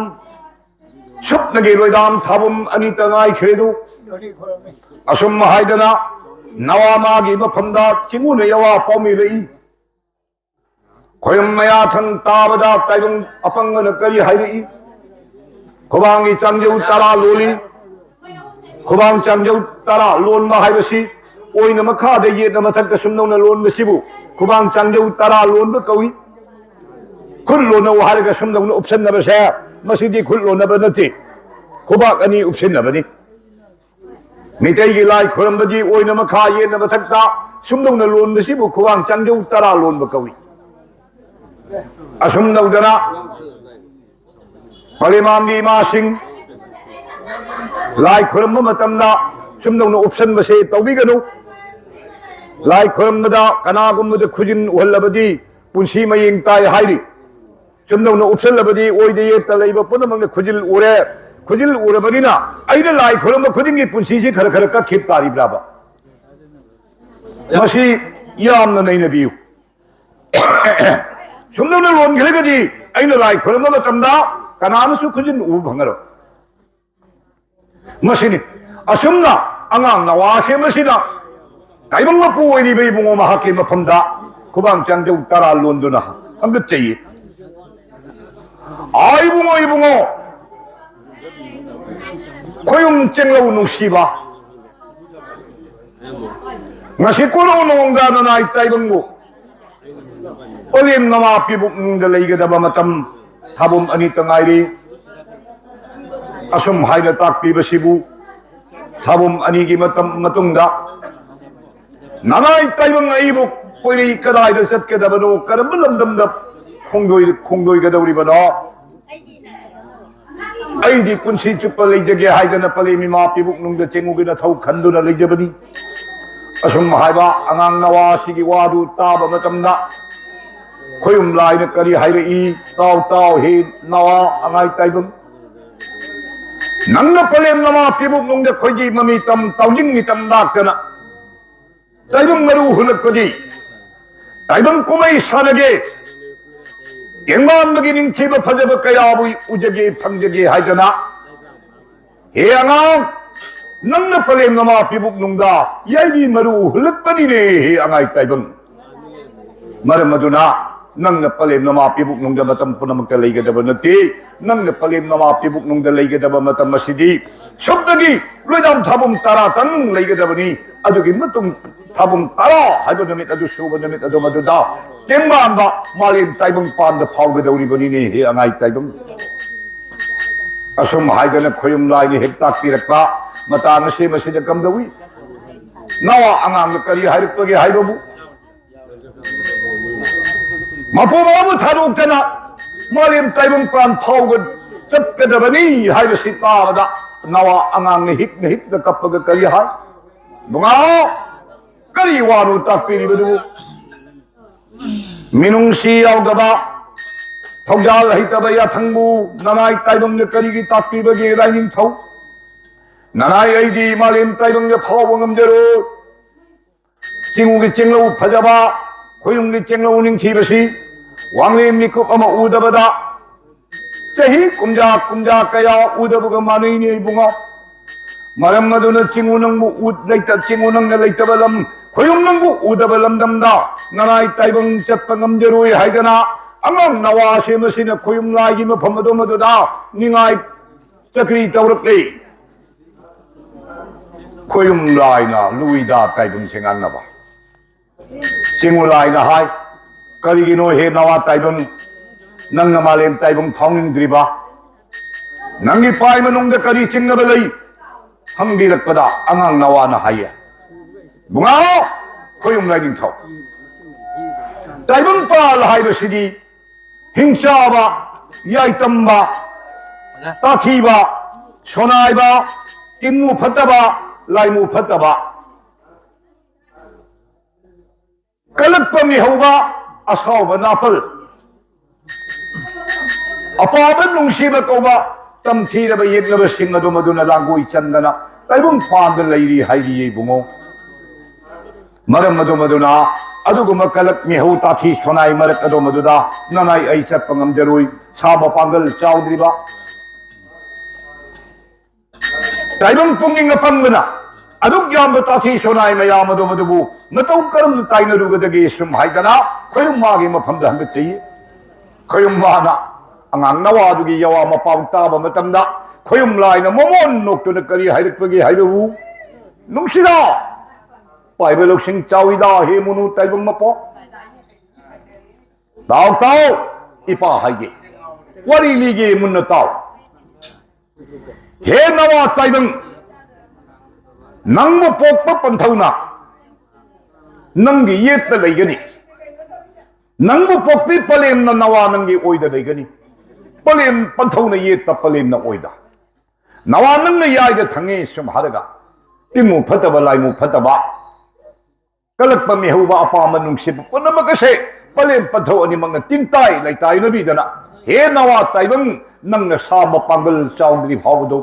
ꯁꯨꯞꯅꯒꯤ ꯂꯣꯏꯗꯥꯝ ꯊꯥꯕꯨꯝ ꯑꯅꯤꯇ ꯉꯥꯏꯈ꯭ꯔꯦꯗꯨ"꯫ ꯑꯁꯨꯝ ꯍꯥꯏꯗꯅ ꯅꯋꯥ ꯃꯥꯒꯤ ꯃꯐꯝꯗ ꯆꯤꯡꯉꯨꯅ ꯌꯋꯥ ꯄꯥꯎꯃꯤꯂꯛꯏ꯫ ꯈꯣꯏꯔꯝ ꯃꯌꯥ ꯊꯪ ꯇꯥꯕꯗ ꯇꯥꯏꯕꯪ ꯑꯄꯪꯕꯅ ꯀꯔꯤ ꯍꯥꯏꯔꯛꯏ? ꯈꯨꯕꯥꯡꯒꯤ ꯆꯥꯡꯖꯧ ꯇꯔꯥ ꯂꯣꯜꯂꯤ꯫ ꯈꯨꯕꯥꯡ ꯆꯥꯡꯖꯧ ꯇꯔꯥ ꯂꯣꯟꯕ ꯍꯥꯏꯕꯁꯤ ꯑꯣꯏꯅ ꯃꯈꯥꯗ ꯌꯦꯠꯅ ꯃꯊꯛꯇ ꯁꯨꯝꯗꯧꯅ ꯂꯣꯟꯕꯁꯤꯕꯨ ꯈꯨꯕꯥꯡ ꯆꯥꯡꯖꯧ ꯇꯔꯥ ꯂꯣꯟꯕ ꯀꯧꯏ꯫ ꯈꯨꯠ ꯂꯣꯟꯅꯧ ꯍꯥꯏꯔꯒ ꯁꯨꯝꯗꯧꯅ ꯎꯞꯁꯟꯅꯕꯁꯦ, ꯃꯁꯤꯗꯤ ꯈꯨꯠ ꯂꯣꯟꯅꯕ ꯅꯠꯇꯦ, ꯈꯨꯕꯥꯛ ꯑꯅꯤ ꯎꯞꯁꯤꯟꯅꯕꯅꯤ꯫ ꯃꯤꯇꯩꯒꯤ ꯂꯥꯏ ꯈꯨꯔꯝꯕꯗꯤ ꯑꯣꯏꯅ ꯃꯈꯥ ꯌꯦꯠꯅ ꯃꯊꯛꯇ ꯁꯨꯝꯗꯧꯅ ꯂꯣꯟꯕꯁꯤꯕꯨ ꯈꯨꯕꯥꯡ ꯆꯥꯡꯖꯧ ꯇꯔꯥ ꯂꯣꯟꯕ ꯀꯧꯏ꯫ ꯑꯁꯨꯝ ꯇꯧꯗꯅ ꯄꯂꯦꯝꯃꯥꯡꯒꯤ ꯏꯃꯥꯁꯤꯡ ꯂꯥꯏ ꯈꯨꯔꯝꯕ ꯃꯇꯝꯗ ꯁꯨꯝꯗꯧꯅ ꯎꯞꯁꯟꯕꯁꯦ ꯇꯧꯕꯤꯒꯅꯨ꯫ ꯂꯥꯏ ꯈꯨꯔꯝꯕꯗ ꯀꯅꯥꯒꯨꯝꯕꯗ ꯈꯨꯖꯤꯟ ꯎꯍꯜꯂꯕꯗꯤ ꯄꯨꯟꯁꯤ ꯃꯌꯦꯡ ꯇꯥꯏ ꯍꯥꯏꯔꯤ꯫ ꯁꯨꯝꯗꯧꯅ ꯎꯞꯁꯜꯂꯕꯗꯤ ꯑꯣꯏꯗ ꯌꯦꯠꯇ ꯂꯩꯕ ꯄꯨꯝꯅꯃꯛꯅ ꯈꯨꯖꯤꯜ ꯎꯔꯦ꯫ ꯈꯨꯖꯤꯜ ꯎꯔꯕꯅꯤꯅ ꯑꯩꯅ ꯂꯥꯏ ꯈꯨꯔꯝꯕ ꯈꯨꯗꯤꯡꯒꯤ ꯄꯨꯟꯁꯤꯁꯤ ꯈꯔ ꯈꯔ ꯀꯛꯈꯤꯕ ꯇꯥꯔꯤꯕ꯭ꯔꯥꯕ? ꯃꯁꯤ ꯌꯥꯝꯅ ꯅꯩꯅꯕꯤꯌꯨ꯫ ꯁꯨꯝꯗꯧꯅ ꯂꯣꯟꯈ꯭ꯔꯒꯗꯤ ꯑꯩꯅ ꯂꯥꯏ ꯈꯨꯔꯝꯕ ꯃꯇꯝꯗ ꯀꯅꯥꯅꯁꯨ ꯈꯨꯖꯤꯟ ꯎꯕ ꯐꯪꯉꯔꯣꯏ꯫ ꯃꯁꯤꯅꯤ꯫ ꯑꯁꯨꯝꯅ ꯑꯉꯥꯡ ꯅꯋꯥ ꯁꯦꯝꯕꯁꯤꯅ ꯇꯥꯏꯕꯪ ꯃꯄꯨ ꯑꯣꯏꯔꯤꯕ ꯏꯕꯨꯡꯉꯣ ꯃꯍꯥꯛꯀꯤ ꯃꯐꯝꯗ ꯈꯨꯕꯥꯡ ꯆꯥꯡꯖꯧ ꯇꯔꯥ ꯂꯣꯟꯗꯨꯅ ꯍꯪꯒꯠꯆꯩ꯫ "ꯑꯥ ꯏꯕꯨꯡꯉꯣ, ꯏꯕꯨꯡꯉꯣ, ꯈꯣꯏꯌꯨꯝ ꯆꯦꯡꯂꯧ ꯅꯨꯡꯁꯤꯕ, ꯉꯁꯤ ꯀꯣꯅꯧ ꯅꯣꯡꯗ ꯅꯅꯥꯏ ꯇꯥꯏꯕꯪꯕꯨ ꯄꯂꯦꯝ ꯅꯃꯥ ꯄꯤꯕꯨꯛꯅꯨꯡꯗ ꯂꯩꯒꯗꯕ ꯃꯇꯝ ꯊꯥꯕꯨꯝ ꯑꯅꯤꯇ ꯉꯥꯏꯔꯤ"꯫ ꯑꯁꯨꯝ ꯍꯥꯏꯅ ꯇꯥꯛꯄꯤꯕꯁꯤꯕꯨ ꯊꯥꯕꯨꯝ ꯑꯅꯤꯒꯤ ꯃꯇꯝ ꯃꯇꯨꯡꯗ ꯅꯅꯥꯏ ꯇꯥꯏꯕꯪ ꯑꯩꯕꯨ ꯀꯣꯏꯔꯤ ꯀꯗꯥꯏꯗ ꯆꯠꯀꯗꯕꯅꯣ, ꯀꯔꯝꯕ ꯂꯝꯗꯝꯗ ꯈꯣꯡꯗꯣꯏ-, ꯈꯣꯡꯗꯣꯏꯒꯗꯧꯔꯤꯕꯅꯣ? ꯑꯩꯗꯤ ꯄꯨꯟꯁꯤ ꯆꯨꯞꯄ ꯂꯩꯖꯒꯦ ꯍꯥꯏꯗꯅ ꯄꯂꯦꯝ ꯏꯃꯥ ꯄꯤꯕꯨꯛꯅꯨꯡꯗ ꯆꯦꯡꯉꯨꯒꯤ ꯅꯊꯧ ꯈꯟꯗꯨꯅ ꯂꯩꯖꯕꯅꯤ꯫ ꯑꯁꯨꯝ ꯍꯥꯏꯕ ꯑꯉꯥꯡ ꯅꯋꯥꯁꯤꯒꯤ ꯋꯥꯗꯨ ꯇꯥꯕ ꯃꯇꯝꯗ ꯈꯣꯏꯔꯨꯝ ꯂꯥꯏꯅ ꯀꯔꯤ ꯍꯥꯏꯔꯛꯏ? "ꯇꯥꯎ, ꯇꯥꯎ, ꯍꯦ ꯅꯋꯥ ꯑꯉꯥꯏ ꯇꯥꯏꯕꯪ, ꯅꯪꯅ ꯄꯂꯦꯝ ꯅꯃꯥ ꯄꯤꯕꯨꯛꯅꯨꯡꯗ ꯈꯣꯏꯖꯤ ꯃꯃꯤꯇꯝ ꯇꯥꯎꯖꯤꯡ ꯃꯤꯇꯝ ꯂꯥꯛꯇꯅ ꯇꯥꯏꯕꯪ ꯃꯔꯨ ꯍꯨꯜꯂꯛꯄꯒꯤ ꯇꯥꯏꯕꯪ ꯀꯨꯝꯍꯩ ꯁꯥꯟꯅꯒꯦ, ꯇꯦꯡꯕꯥꯟꯕꯒꯤ ꯅꯤꯡꯊꯤꯕ ꯐꯖꯕ ꯀꯌꯥꯕꯨ ꯎꯖꯒꯦ ꯐꯪꯖꯒꯦ ꯍꯥꯏꯗꯅ, ꯍꯦ ꯑꯉꯥꯡ, ꯅꯪꯅ ꯄꯂꯦꯝ ꯅꯃꯥ ꯄꯤꯕꯨꯛꯅꯨꯡꯗ ꯌꯥꯏꯕꯤ ꯃꯔꯨ ꯍꯨꯜꯂꯛꯄꯅꯤꯅꯦ, ꯍꯦ ꯑꯉꯥꯏ ꯇꯥꯏꯕꯪ꯫ ꯃꯔꯝ ꯑꯗꯨꯅ ꯅꯪꯅ ꯄꯂꯦꯝ ꯅꯃꯥ ꯄꯤꯕꯨꯛꯅꯨꯡꯗ ꯃꯇꯝ ꯄꯨꯝꯅꯃꯛꯇ ꯂꯩꯒꯗꯕ ꯅꯠꯇꯦ꯫ ꯅꯪꯅ ꯄꯂꯦꯝ ꯅꯃꯥ ꯄꯤꯕꯨꯛꯅꯨꯡꯗ ꯂꯩꯒꯗꯕ ꯃꯇꯝ ꯑꯁꯤꯗꯤ ꯁꯨꯞꯅꯒꯤ ꯂꯣꯏꯗꯥꯝ ꯊꯥꯕꯨꯝ ꯇꯔꯥꯇꯪ ꯂꯩꯒꯗꯕꯅꯤ꯫ ꯑꯗꯨꯒꯤ ꯃꯇꯨꯡ ꯊꯥꯕꯨꯝ ꯇꯔꯥ ꯍꯥꯏꯕ ꯅꯨꯃꯤꯠ ꯑꯗꯨ ꯁꯨꯕ ꯅꯨꯃꯤꯠ ꯑꯗꯨ ꯃꯗꯨꯗ ꯇꯦꯡꯕꯥꯟꯕ ꯃꯥꯂꯦꯝ ꯇꯥꯏꯕꯪ ꯄꯥꯟꯗ ꯐꯥꯎꯒꯗꯧꯔꯤꯕꯅꯤꯅꯦ, ꯍꯦ ꯑꯉꯥꯏ ꯇꯥꯏꯕꯪ꯫ ꯑꯁꯨꯝ ꯍꯥꯏꯗꯅ ꯈꯣꯌꯨꯝ ꯂꯥꯏꯅ ꯍꯦꯛ ꯇꯥꯛꯄꯤꯔꯛꯄ ꯃꯇꯥꯡ ꯑꯁꯤ ꯃꯁꯤꯗ ꯀꯝꯗꯧꯏ? ꯅꯋꯥ ꯑꯉꯥꯡꯅ ꯀꯔꯤ ꯍꯥꯏꯔꯛꯄꯒꯦ ꯍꯥꯏꯕꯕꯨ, ꯃꯄꯨ ꯃꯄꯥꯕꯨ ꯊꯥꯗꯣꯛꯇꯅ ꯃꯥꯂꯦꯝ ꯇꯥꯏꯕꯪ ꯄꯥꯟ ꯐꯥꯎꯕ ꯆꯠꯀꯗꯕꯅꯤ ꯍꯥꯏꯕꯁꯤ ꯇꯥꯕꯗ ꯅꯋꯥ ꯑꯉꯥꯡꯅ ꯍꯤꯛꯅ ꯍꯤꯛꯅ ꯀꯞꯄꯒ ꯀꯔꯤ ꯍꯥꯏ? "ꯕꯨꯡꯉꯣ, ꯀꯔꯤ ꯋꯥꯅꯣ ꯇꯥꯛꯄꯤꯔꯤꯕꯗꯨꯕꯨ? ꯃꯤꯅꯨꯡꯁꯤ ꯌꯥꯎꯗꯕ, ꯊꯧꯖꯥꯜ ꯍꯩꯇꯕ ꯌꯥꯊꯪꯕꯨ ꯅꯅꯥꯏ ꯇꯥꯏꯕꯪꯗ ꯀꯔꯤꯒꯤ ꯇꯥꯛꯄꯤꯕꯒꯦ ꯂꯥꯏꯅꯤꯡꯊꯧ? ꯅꯅꯥꯏ ꯑꯩꯗꯤ ꯃꯥꯂꯦꯝ ꯇꯥꯏꯕꯪꯗ ꯐꯥꯎꯕ ꯉꯝꯖꯔꯣꯏ꯫ ꯆꯤꯡꯉꯨꯒꯤ ꯆꯤꯡꯂꯧ ꯐꯖꯕ, ꯈꯣꯏꯅꯨꯡꯒꯤ ꯆꯤꯡꯂꯧ ꯅꯤꯡꯊꯤꯕꯁꯤ ꯋꯥꯡꯂꯦꯟ ꯃꯤꯀꯨꯞ ꯑꯃ ꯎꯗꯕꯗ ꯆꯍꯤ ꯀꯨꯝꯖꯥ ꯀꯨꯝꯖꯥ ꯀꯌꯥ ꯎꯗꯕꯒ ꯃꯥꯟꯅꯩꯅꯦ ꯏꯕꯨꯡꯉꯣ꯫ ꯃꯔꯝ ꯑꯗꯨꯅ ꯆꯤꯡꯉꯨ ꯅꯪꯕꯨ ꯎꯠ ꯂꯩꯇ-, ꯆꯤꯡꯉꯨ ꯅꯪꯅ ꯂꯩꯇꯕ ꯂꯝ, ꯈꯣꯌꯨꯝ ꯅꯪꯕꯨ ꯎꯗꯕ ꯂꯝꯗꯝꯗ ꯅꯅꯥꯏ ꯇꯥꯏꯕꯪ ꯆꯠꯄ ꯉꯝꯖꯔꯣꯏ ꯍꯥꯏꯗꯅ ꯑꯉꯥꯡ ꯅꯋꯥꯁꯦ ꯃꯁꯤꯅ ꯈꯣꯌꯨꯝ ꯂꯥꯏꯒꯤ ꯃꯐꯝ ꯑꯗꯨ ꯃꯗꯨꯗ ꯅꯤꯡꯉꯥꯏ ꯆꯀ꯭ꯔꯤ ꯇꯧꯔꯛꯂꯤ꯫ ꯈꯣꯌꯨꯝ ꯂꯥꯏꯅ ꯂꯨꯏꯗ ꯇꯥꯏꯕꯪꯁꯦ ꯉꯥꯡꯅꯕ꯫ ꯆꯤꯡꯉꯨ ꯂꯥꯏꯅ ꯍꯥꯏ, "ꯀꯔꯤꯒꯤꯅꯣ ꯍꯦ ꯅꯋꯥ ꯇꯥꯏꯕꯪ, ꯅꯪꯅ ꯃꯥꯂꯦꯝ ꯇꯥꯏꯕꯪ ꯐꯥꯎꯅꯤꯡꯗ꯭ꯔꯤꯕ? ꯅꯪꯒꯤ ꯄꯥꯏ ꯃꯅꯨꯡꯗ ꯀꯔꯤ ꯆꯤꯡꯅꯕ ꯂꯩ? ꯍꯪꯕꯤꯔꯛꯄꯗ ꯑꯉꯥꯡ ꯅꯋꯥꯅ ꯍꯥꯏꯌꯦ, "ꯕꯨꯡꯉꯣ, ꯈꯣꯏꯌꯨꯝ ꯂꯥꯏꯅꯤꯡꯊꯧ, ꯇꯥꯏꯕꯪꯄꯥꯜ ꯍꯥꯏꯕꯁꯤꯗꯤ ꯍꯤꯡꯆꯥꯕ, ꯌꯥꯏꯇꯝꯕ, ꯇꯥꯊꯤꯕ, ꯁꯣꯅꯥꯏꯕ, ꯇꯤꯟꯃꯨ ꯐꯠꯇꯕ, ꯂꯥꯏꯃꯨ ꯐꯠꯇꯕ, ꯀꯂꯛꯄ ꯃꯤꯍꯧꯕ, ꯑꯁꯥꯎꯕ ꯅꯥꯄꯜ, ꯑꯄꯥꯕ ꯅꯨꯡꯁꯤꯕ ꯀꯧꯕ ꯇꯝꯊꯤꯔꯕ ꯌꯦꯛꯂꯕꯁꯤꯡ ꯑꯗꯨ ꯃꯗꯨꯅ ꯂꯥꯡꯒꯣꯏ ꯆꯟꯗꯅ ꯇꯥꯏꯕꯪꯄꯥꯟꯗ ꯂꯩꯔꯤ ꯍꯥꯏꯔꯤꯌꯦ ꯏꯕꯨꯡꯉꯣ꯫ ꯃꯔꯝ ꯑꯗꯨ ꯃꯗꯨꯅ ꯑꯗꯨꯒꯨꯝꯕ ꯀꯂꯛ ꯃꯤꯍꯧ ꯇꯥꯊꯤ ꯁꯣꯅꯥꯏ ꯃꯔꯛ ꯑꯗꯨ ꯃꯗꯨꯗ ꯅꯅꯥꯏ ꯑꯩ ꯆꯠꯄ ꯉꯝꯖꯔꯣꯏ, ꯁꯥ ꯃꯄꯥꯡꯒꯜ ꯆꯥꯎꯗ꯭ꯔꯤꯕ ꯇꯥꯏꯕꯪ ꯄꯨꯛꯅꯤꯡ ꯑꯄꯪꯕꯅ ꯑꯗꯨꯛ ꯌꯥꯝꯕ ꯇꯥꯊꯤ ꯁꯣꯅꯥꯏ ꯃꯌꯥꯝ ꯑꯗꯨ ꯃꯗꯨꯕꯨ ꯃꯇꯧ ꯀꯔꯝꯅ ꯇꯥꯏꯅꯔꯨꯒꯗꯒꯦ ꯁꯨꯝ ꯍꯥꯏꯗꯅ ꯈꯣꯏꯔꯨꯝ ꯃꯥꯒꯤ ꯃꯐꯝꯗ ꯍꯪꯒꯠꯆꯩ꯫ ꯈꯣꯏꯔꯨꯝ ꯃꯥꯅ ꯑꯉꯥꯡ ꯅꯋꯥꯗꯨꯒꯤ ꯌꯋꯥ ꯃꯄꯥꯎ ꯇꯥꯕ ꯃꯇꯝꯗ ꯈꯣꯏꯔꯨꯝ ꯂꯥꯏꯅ ꯃꯃꯣꯟ ꯅꯣꯛꯇꯨꯅ ꯀꯔꯤ ꯍꯥꯏꯔꯛꯄꯒꯦ ꯍꯥꯏꯕꯕꯨ, "ꯅꯨꯡꯁꯤꯗ, ꯄꯥꯏꯕ ꯂꯧꯁꯤꯡ ꯆꯥꯎꯏꯗ ꯍꯦ ꯃꯨꯅꯨ ꯇꯥꯏꯕꯪ ꯃꯄꯣ꯫ ꯇꯥꯎ, ꯇꯥꯎ, ꯏꯄꯥ ꯍꯥꯏꯒꯦ, ꯋꯥꯔꯤ ꯂꯤꯒꯦ ꯃꯨꯟꯅ ꯇꯥꯎ꯫ ꯍꯦ ꯅꯋꯥ ꯇꯥꯏꯕꯪ, ꯅꯪꯕꯨ ꯄꯣꯛꯄ ꯄꯟꯊꯧꯅ ꯅꯪꯒꯤ ꯌꯦꯠꯇ ꯂꯩꯒꯅꯤ꯫ ꯅꯪꯕꯨ ꯄꯣꯛꯄꯤ ꯄꯂꯦꯝꯅ ꯅꯋꯥ ꯅꯪꯒꯤ ꯑꯣꯏꯗ ꯂꯩꯒꯅꯤ꯫ ꯄꯂꯦꯝ ꯄꯟꯊꯧꯅ ꯌꯦꯠꯇ, ꯄꯂꯦꯝꯅ ꯑꯣꯏꯗ꯫ ꯅꯋꯥ ꯅꯪꯅ ꯌꯥꯏꯗ ꯊꯪꯉꯦ ꯁꯨꯝ ꯍꯥꯏꯔꯒ ꯇꯤꯟꯃꯨ ꯐꯠꯇꯕ, ꯂꯥꯏꯃꯨ ꯐꯠꯇꯕ, ꯀꯂꯛꯄ ꯃꯤꯍꯧꯕ, ꯑꯄꯥꯝꯕ ꯅꯨꯡꯁꯤꯕ ꯄꯨꯝꯅꯃꯛ ꯑꯁꯦ ꯄꯂꯦꯝ ꯄꯟꯊꯧ ꯑꯅꯤꯃꯛꯅ ꯇꯤꯟꯇꯥꯏ ꯂꯩꯇꯥꯏꯅꯕꯤꯗꯅ, ꯍꯦ ꯅꯋꯥ ꯇꯥꯏꯕꯪ, ꯅꯪꯅ ꯁꯥ ꯃꯄꯥꯡꯒꯜ ꯆꯥꯎꯗ꯭ꯔꯤ ꯐꯥꯎꯕꯗꯣ,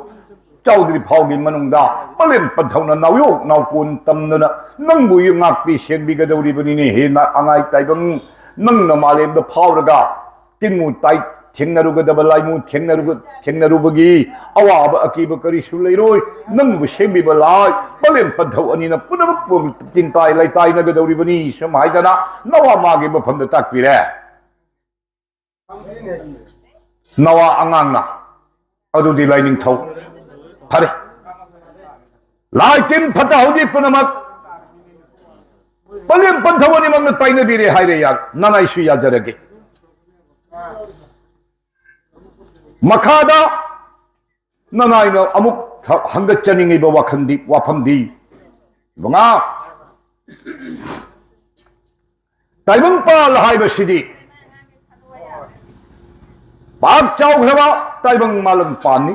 ꯆꯥꯎꯗ꯭ꯔꯤ ꯐꯥꯎꯒꯤ ꯃꯅꯨꯡꯗ ꯄꯂꯦꯝ ꯄꯟꯊꯧꯅ ꯅꯥꯎꯌꯣꯛ ꯅꯥꯎꯀꯣꯟ ꯇꯝꯗꯨꯅ ꯅꯪꯕꯨ ꯉꯥꯛꯄꯤ ꯁꯦꯟꯕꯤꯒꯗꯧꯔꯤꯕꯅꯤꯅꯦ꯫ ꯍꯦ ꯅ-, ꯑꯉꯥꯏ ꯇꯥꯏꯕꯪ, ꯅꯪꯅ ꯃꯥꯂꯦꯝꯗ ꯐꯥꯎꯔꯒ ꯇꯤꯟꯃꯨ ꯇꯥꯏ ꯊꯦꯡꯅꯔꯨꯒꯗꯕ, ꯂꯥꯏꯃꯨ ꯊꯦꯡꯅꯔꯨꯒ-, ꯊꯦꯡꯅꯔꯨꯕꯒꯤ ꯑꯋꯥꯕ ꯑꯀꯤꯕ ꯀꯔꯤꯁꯨ ꯂꯩꯔꯣꯏ꯫ ꯅꯪꯕꯨ ꯁꯦꯝꯕꯤꯕ ꯂꯥꯏ ꯄꯂꯦꯝ ꯄꯟꯊꯧ ꯑꯅꯤꯅ ꯄꯨꯝꯅꯃꯛꯄꯨ ꯇꯤꯟꯇꯥꯏ ꯂꯩꯇꯥꯏꯅꯒꯗꯧꯔꯤꯕꯅꯤ ꯁꯨꯝ ꯍꯥꯏꯗꯅ ꯅꯋꯥ ꯃꯥꯒꯤ ꯃꯐꯝꯗ ꯇꯥꯛꯄꯤꯔꯦ꯫ ꯅꯋꯥ ꯑꯉꯥꯡꯅ ꯑꯗꯨꯗꯤ ꯂꯥꯏꯅꯤꯡꯊꯧ꯫ ꯐꯔꯦ꯫ ꯂꯥꯏ ꯇꯤꯟ ꯐꯠꯇ ꯍꯥꯎꯗꯤ ꯄꯨꯝꯅꯃꯛ ꯄꯂꯦꯝ ꯄꯟꯊꯧ ꯑꯅꯤꯃꯛꯅ ꯇꯥꯏꯅꯕꯤꯔꯦ ꯍꯥꯏꯔꯦ꯫ ꯌꯥ-, ꯅꯅꯥꯏꯁꯨ ꯌꯥꯖꯔꯒꯦ꯫ ꯃꯈꯥꯗ ꯅꯅꯥꯏꯅ ꯑꯃꯨꯛ ꯊ-, ꯍꯪꯒꯠꯆꯅꯤꯡꯉꯤꯕ ꯋꯥꯈꯜꯗꯤ, ꯋꯥꯐꯝꯗꯤ, ꯃꯉꯥ, ꯇꯥꯏꯕꯪꯄꯥꯜ ꯍꯥꯏꯕꯁꯤꯗꯤ ꯄꯥꯛ ꯆꯥꯎꯈ꯭ꯔꯕ ꯇꯥꯏꯕꯪ ꯃꯥꯂꯪ ꯄꯥꯟꯅꯤ꯫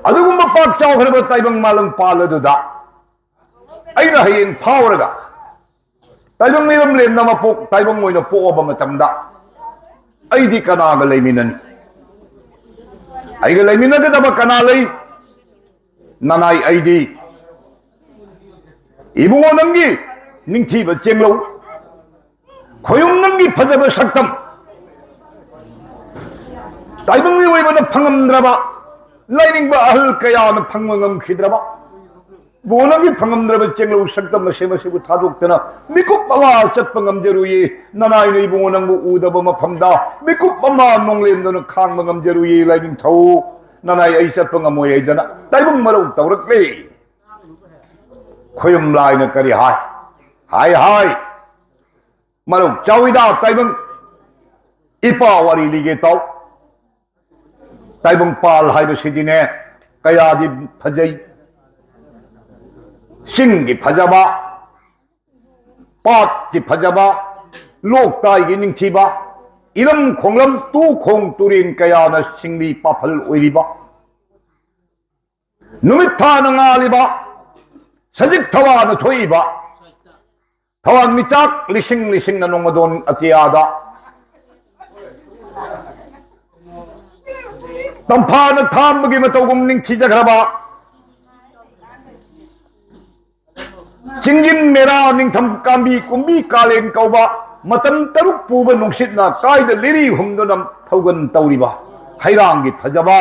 ꯑꯗꯨꯒꯨꯝꯕ ꯄꯥꯛ ꯆꯥꯎꯈ꯭ꯔꯕ ꯇꯥꯏꯕꯪ ꯃꯥꯂꯪ ꯄꯥꯜ ꯑꯗꯨꯗ ꯑꯩꯅ ꯍꯌꯦꯡ ꯐꯥꯎꯔꯒ ꯇꯥꯏꯕꯪ ꯃꯤꯔꯝ ꯂꯦꯝꯅ ꯃꯄꯣꯛ ꯇꯥꯏꯕꯪ ꯑꯣꯏꯅ ꯄꯣꯛꯑꯕ ꯃꯇꯝꯗ ꯑꯩꯗꯤ ꯀꯅꯥꯒ ꯂꯩꯃꯤꯟꯅꯅꯤ? ꯑꯩꯒ ꯂꯩꯃꯤꯟꯅꯒꯗꯕ ꯀꯅꯥ ꯂꯩ? ꯅꯅꯥꯏ ꯑꯩꯗꯤ ꯏꯕꯨꯡꯉꯣ ꯅꯪꯒꯤ ꯅꯤꯡꯊꯤꯕ ꯆꯦꯡꯂꯧ, ꯈꯣꯌꯨꯝ ꯅꯪꯒꯤ ꯐꯖꯕ ꯁꯛꯇꯝ, ꯇꯥꯏꯕꯪ ꯃꯤꯑꯣꯏꯕꯅ ꯐꯪꯉꯝꯗ꯭ꯔꯕ, ꯂꯥꯏꯅꯤꯡꯕ ꯑꯍꯜ ꯀꯌꯥꯅ ꯐꯪꯕ ꯉꯝꯈꯤꯗ꯭ꯔꯕ, ꯏꯕꯨꯡꯉꯣ ꯅꯪꯒꯤ ꯐꯪꯉꯝꯗ꯭ꯔꯕ ꯆꯦꯡꯂꯧ ꯁꯛꯇꯝ ꯑꯁꯦ ꯃꯁꯤꯕꯨ ꯊꯥꯗꯣꯛꯇꯅ ꯃꯤꯀꯨꯞ ꯑꯃ ꯆꯠꯄ ꯉꯝꯖꯔꯨꯏꯌꯦ꯫ ꯅꯅꯥꯏꯅ ꯏꯕꯨꯡꯉꯣ ꯅꯪꯕꯨ ꯎꯗꯕ ꯃꯐꯝꯗ ꯃꯤꯀꯨꯞ ꯑꯃ ꯅꯣꯡꯂꯦꯟꯗꯨꯅ ꯈꯥꯡꯕ ꯉꯝꯖꯔꯨꯏꯌꯦ꯫ ꯂꯥꯏꯅꯤꯡꯊꯧ, ꯅꯅꯥꯏ ꯑꯩ ꯆꯠꯄ ꯉꯝꯃꯣꯏ ꯍꯥꯏꯗꯅ ꯇꯥꯏꯕꯪ ꯃꯔꯧ ꯇꯧꯔꯛꯂꯦ꯫ ꯈꯣꯌꯨꯝ ꯂꯥꯏꯅ ꯀꯔꯤ ꯍꯥꯏ? ꯍꯥꯏ, ꯍꯥꯏ, ꯃꯔꯧ ꯆꯥꯎꯏꯗ ꯇꯥꯏꯕꯪ ꯏꯄꯥ ꯋꯥꯔꯤ ꯂꯤꯒꯦ ꯇꯥꯎ꯫ ꯇꯥꯏꯕꯪ ꯄꯥꯜ ꯍꯥꯏꯕꯁꯤꯗꯤꯅꯦ ꯀꯌꯥꯗꯤ ꯐꯖꯩ꯫ ꯆꯤꯡꯒꯤ ꯐꯖꯕ, ꯄꯥꯠꯀꯤ ꯐꯖꯕ, ꯂꯣꯛꯇꯥꯏꯒꯤ ꯅꯤꯡꯊꯤꯕ, ꯏꯔꯝ ꯈꯣꯡꯂꯝ ꯇꯨ ꯈꯣꯡ ꯇꯨꯔꯦꯟ ꯀꯌꯥꯅ ꯁꯤꯡꯂꯤ ꯄꯥꯐꯜ ꯑꯣꯏꯔꯤꯕ, ꯅꯨꯃꯤꯠ ꯊꯥꯅ ꯉꯥꯜꯂꯤꯕ, ꯁꯖꯤꯛ ꯊꯋꯥꯅ ꯊꯣꯛꯏꯕ, ꯊꯋꯥꯟꯃꯤꯆꯥꯛ ꯂꯤꯁꯤꯡ ꯂꯤꯁꯤꯡꯅ ꯅꯣꯡꯃꯗꯣꯟ ꯑꯇꯤꯌꯥꯗ ꯇꯝꯐꯥꯅ ꯊꯥꯝꯕꯒꯤ ꯃꯇꯧꯒꯨꯝ ꯅꯤꯡꯊꯤꯖꯈ꯭ꯔꯕ, ꯆꯤꯡꯖꯤꯟ ꯃꯦꯔꯥ, ꯅꯤꯡꯊꯝ ꯀꯥꯝꯕꯤ, ꯀꯨꯝꯕꯤ ꯀꯥꯂꯦꯟ ꯀꯧꯕ ꯃꯇꯝ ꯇꯔꯨꯛ ꯄꯨꯕ ꯅꯨꯡꯁꯤꯠꯅ ꯀꯥꯏꯗ ꯂꯤꯔꯤ ꯍꯨꯝꯗꯨꯅ ꯊꯧꯒꯟ ꯇꯧꯔꯤꯕ, ꯍꯩꯔꯥꯡꯒꯤ ꯐꯖꯕ,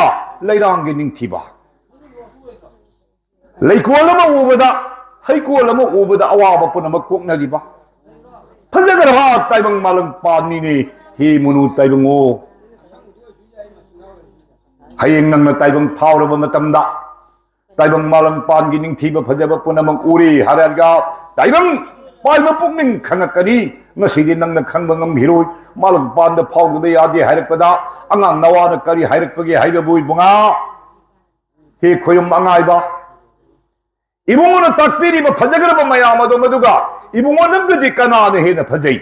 ꯂꯩꯔꯥꯡꯒꯤ ꯅꯤꯡꯊꯤꯕ, ꯂꯩꯀꯣꯜ ꯑꯃ ꯎꯕꯗ, ꯍꯩꯀꯣꯜ ꯑꯃ ꯎꯕꯗ ꯑꯋꯥꯕ ꯄꯨꯝꯅꯃꯛ ꯀꯣꯛꯅꯔꯤꯕ ꯐꯖꯈ꯭ꯔꯕ ꯇꯥꯏꯕꯪ ꯃꯥꯂꯪ ꯄꯥꯟꯅꯤꯅꯦ꯫ ꯍꯦ ꯃꯨꯅꯨ ꯇꯥꯏꯕꯪꯉꯣ, ꯍꯌꯦꯡ ꯅꯪꯅ ꯇꯥꯏꯕꯪ ꯐꯥꯎꯔꯕ ꯃꯇꯝꯗ ꯇꯥꯏꯕꯪ ꯃꯥꯂꯪ ꯄꯥꯟꯒꯤ ꯅꯤꯡꯊꯤꯕ ꯐꯖꯕ ꯄꯨꯝꯅꯃꯛ ꯎꯔꯦ ꯍꯥꯏꯔꯒ ꯇꯥꯏꯕꯪ ꯄꯥꯏꯕ ꯄꯨꯛꯅꯤꯡ ꯈꯪꯉꯛꯀꯅꯤ꯫ ꯉꯁꯤꯗꯤ ꯅꯪꯅ ꯈꯪꯕ ꯉꯝꯈꯤꯔꯣꯏ꯫ ꯃꯥꯂꯪ ꯄꯥꯟꯗ ꯐꯥꯎꯗꯕ ꯌꯥꯗꯦ ꯍꯥꯏꯔꯛꯄꯗ ꯑꯉꯥꯡ ꯅꯋꯥꯅ ꯀꯔꯤ ꯍꯥꯏꯔꯛꯄꯒꯦ ꯍꯥꯏꯕꯕꯨ ꯏꯕꯨꯡꯉꯥ, ꯈꯣꯌꯨꯝ ꯑꯉꯥꯏꯕ, ꯏꯕꯨꯡꯉꯣꯅ ꯇꯥꯛꯄꯤꯔꯤꯕ ꯐꯖꯈ꯭ꯔꯕ ꯃꯌꯥꯝ ꯑꯗꯣ, ꯃꯗꯨꯒ ꯏꯕꯨꯡꯉꯣ ꯅꯪꯒꯗꯤ ꯀꯅꯥꯅ ꯍꯦꯟꯅ ꯐꯖꯩ?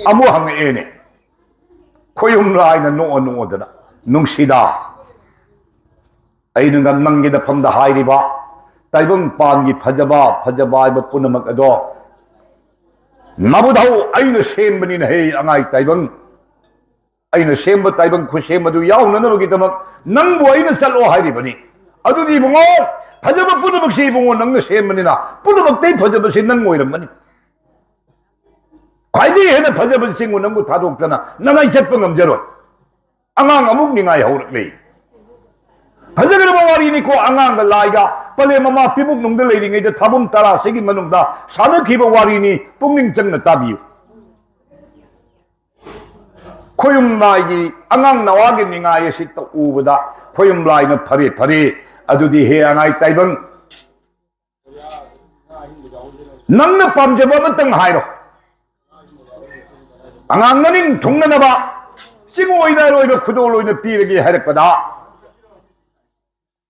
ꯑꯃꯨꯛ ꯍꯪꯉꯛꯑꯦꯅꯦ꯫ ꯈꯣꯌꯨꯝ ꯂꯥꯏꯅ ꯅꯣꯛꯑ ꯅꯣꯛꯑꯗꯅ, "ꯅꯨꯡꯁꯤꯗ, ꯑꯩꯅ ꯉ-, ꯅꯪꯒꯤ ꯅꯐꯝꯗ ꯍꯥꯏꯔꯤꯕ ꯇꯥꯏꯕꯪ ꯄꯥꯟꯒꯤ ꯐꯖꯕ, ꯐꯖꯕ ꯍꯥꯏꯕ ꯄꯨꯝꯅꯃꯛ ꯑꯗꯣ ꯅꯕꯨꯙꯧ ꯑꯩꯅ ꯁꯦꯝꯕꯅꯤꯅ, ꯍꯦ ꯑꯉꯥꯏ ꯇꯥꯏꯕꯪ, ꯑꯩꯅ ꯁꯦꯝꯕ ꯇꯥꯏꯕꯪ ꯈꯨꯠꯁꯦꯝ ꯑꯗꯨ ꯌꯥꯎꯅꯅꯕꯒꯤꯗꯃꯛ ꯅꯪꯕꯨ ꯑꯩꯅ ꯆꯠꯂꯣ ꯍꯥꯏꯔꯤꯕꯅꯤ꯫ ꯑꯗꯨꯗꯤ ꯏꯕꯨꯡꯉꯣ, ꯐꯖꯕ ꯄꯨꯝꯅꯃꯛꯁꯤ ꯏꯕꯨꯡꯉꯣ ꯅꯪꯅ ꯁꯦꯝꯕꯅꯤꯅ, ꯄꯨꯝꯅꯃꯛꯇꯩ ꯐꯖꯕꯁꯤ ꯅꯪ ꯑꯣꯏꯔꯝꯃꯅꯤ꯫ ꯈ꯭ꯋꯥꯏꯗꯒꯤ ꯍꯦꯟꯅ ꯐꯖꯕꯁꯤꯡꯕꯨ ꯅꯪꯕꯨ ꯊꯥꯗꯣꯛꯇꯅ ꯅꯅꯥꯏ ꯆꯠꯄ ꯉꯝꯖꯔꯣꯏ꯫" ꯑꯉꯥꯡ ꯑꯃꯨꯛ ꯅꯤꯡꯉꯥꯏ ꯍꯧꯔꯛꯂꯦ꯫ ꯐꯖꯈ꯭ꯔꯕ ꯋꯥꯔꯤꯅꯤꯀꯣ꯫ ꯑꯉꯥꯡꯒ ꯂꯥꯏꯒ ꯄꯂꯦꯝ ꯃꯃꯥ ꯄꯤꯕꯨꯛ ꯅꯨꯡꯗ ꯂꯩꯔꯤꯉꯩꯗ ꯊꯥꯕꯨꯝ ꯇꯔꯥꯁꯤꯒꯤ ꯃꯅꯨꯡꯗ ꯁꯥꯟꯅꯈꯤꯕ ꯋꯥꯔꯤꯅꯤ꯫ ꯄꯨꯛꯅꯤꯡ ꯆꯪꯅ ꯇꯥꯕꯤꯌꯨ꯫ ꯈꯣꯌꯨꯝ ꯂꯥꯏꯒꯤ ꯑꯉꯥꯡ ꯅꯋꯥꯒꯤ ꯅꯤꯡꯉꯥꯏ ꯑꯁꯤ ꯎꯕꯗ ꯈꯣꯌꯨꯝ ꯂꯥꯏꯅ, "ꯐꯔꯦ, ꯐꯔꯦ, ꯑꯗꯨꯗꯤ ꯍꯦ ꯑꯉꯥꯏ ꯇꯥꯏꯕꯪ, ꯅꯪꯅ ꯄꯥꯝꯖꯕ ꯑꯃꯇꯪ ꯍꯥꯏꯔꯣ꯫ ꯑꯉꯥꯡ ꯅꯅꯤꯡ ꯊꯨꯡꯅꯅꯕ ꯆꯤꯡ ꯑꯣꯏꯅ ꯑꯔꯣꯏꯕ ꯈꯨꯗꯣꯜ ꯑꯣꯏꯅ ꯄꯤꯔꯒꯦ" ꯍꯥꯏꯔꯛꯄꯗ,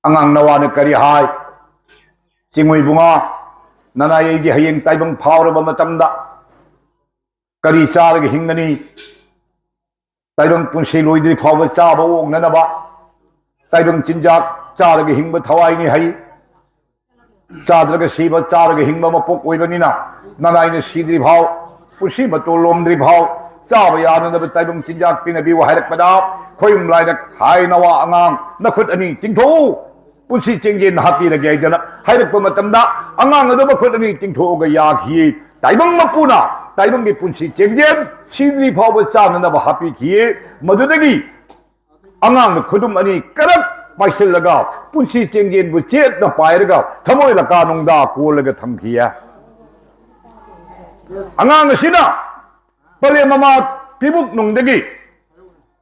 ꯑꯉꯥꯡ ꯅꯋꯥꯅ ꯀꯔꯤ ꯍꯥꯏ? "ꯆꯤꯡꯉꯨ ꯏꯕꯨꯡꯉꯣ, ꯅꯅꯥꯏ ꯑꯩꯗꯤ ꯍꯌꯦꯡ ꯇꯥꯏꯕꯪ ꯐꯥꯎꯔꯕ ꯃꯇꯝꯗ ꯀꯔꯤ ꯆꯥꯔꯒ ꯍꯤꯡꯒꯅꯤ? ꯇꯥꯏꯕꯪ ꯄꯨꯟꯁꯤ ꯂꯣꯏꯗ꯭ꯔꯤ ꯐꯥꯎꯕ ꯆꯥꯕ ꯑꯣꯛꯅꯅꯕ ꯇꯥꯏꯕꯪ ꯆꯤꯟꯖꯥꯛ ꯆꯥꯔꯒ ꯍꯤꯡꯕ ꯊꯋꯥꯏꯅꯤ ꯍꯥꯏ꯫ ꯆꯥꯗ꯭ꯔꯒ ꯁꯤꯕ, ꯆꯥꯔꯒ ꯍꯤꯡꯕ ꯃꯄꯣꯛ ꯑꯣꯏꯕꯅꯤꯅ, ꯅꯅꯥꯏꯅ ꯁꯤꯗ꯭ꯔꯤ ꯐꯥꯎ, ꯄꯨꯟꯁꯤ ꯃꯇꯣꯜ ꯂꯣꯝꯗ꯭ꯔꯤ ꯐꯥꯎ, ꯆꯥꯕ ꯌꯥꯅꯅꯕ ꯇꯥꯏꯕꯪ ꯆꯤꯟꯖꯥꯛ ꯄꯤꯅꯕꯤꯌꯨ" ꯍꯥꯏꯔꯛꯄꯗ, ꯈꯣꯌꯨꯝ ꯂꯥꯏꯅ, "ꯍꯥꯏ ꯅꯋꯥ ꯑꯉꯥꯡ, ꯅꯈꯨꯠ ꯑꯅꯤ ꯇꯤꯡꯊꯣꯛꯎ, ꯄꯨꯟꯁꯤ ꯆꯦꯡꯖꯦꯟ ꯍꯥꯞꯄꯤꯔꯒꯦ" ꯍꯥꯏꯗꯅ ꯍꯥꯏꯔꯛꯄ ꯃꯇꯝꯗ, ꯑꯉꯥꯡ ꯑꯗꯨ ꯃꯈꯨꯠ ꯑꯅꯤ ꯇꯤꯡꯊꯣꯛꯑꯒ ꯌꯥꯈꯤ꯫ ꯇꯥꯏꯕꯪ ꯃꯄꯨꯅ ꯇꯥꯏꯕꯪꯒꯤ ꯄꯨꯟꯁꯤ ꯆꯦꯡꯖꯦꯟ ꯁꯤꯗ꯭ꯔꯤ ꯐꯥꯎꯕ ꯆꯥꯅꯅꯕ ꯍꯥꯞꯄꯤꯈꯤ꯫ ꯃꯗꯨꯗꯒꯤ ꯑꯉꯥꯡꯅ ꯈꯨꯗꯨꯝ ꯑꯅꯤ ꯀꯔꯛ ꯄꯥꯏꯁꯤꯜꯂꯒ, ꯄꯨꯟꯁꯤ ꯆꯦꯡꯖꯦꯟꯕꯨ ꯆꯦꯠꯅ ꯄꯥꯏꯔꯒ, ꯊꯃꯣꯏ ꯂꯀꯥ ꯅꯨꯡꯗ ꯀꯣꯜꯂꯒ ꯊꯝꯈꯤ꯫ ꯑꯉꯥꯡ ꯑꯁꯤꯅ ꯄꯂꯦꯝ ꯃꯃꯥ ꯄꯤꯕꯨꯛ ꯅꯨꯡꯗꯒꯤ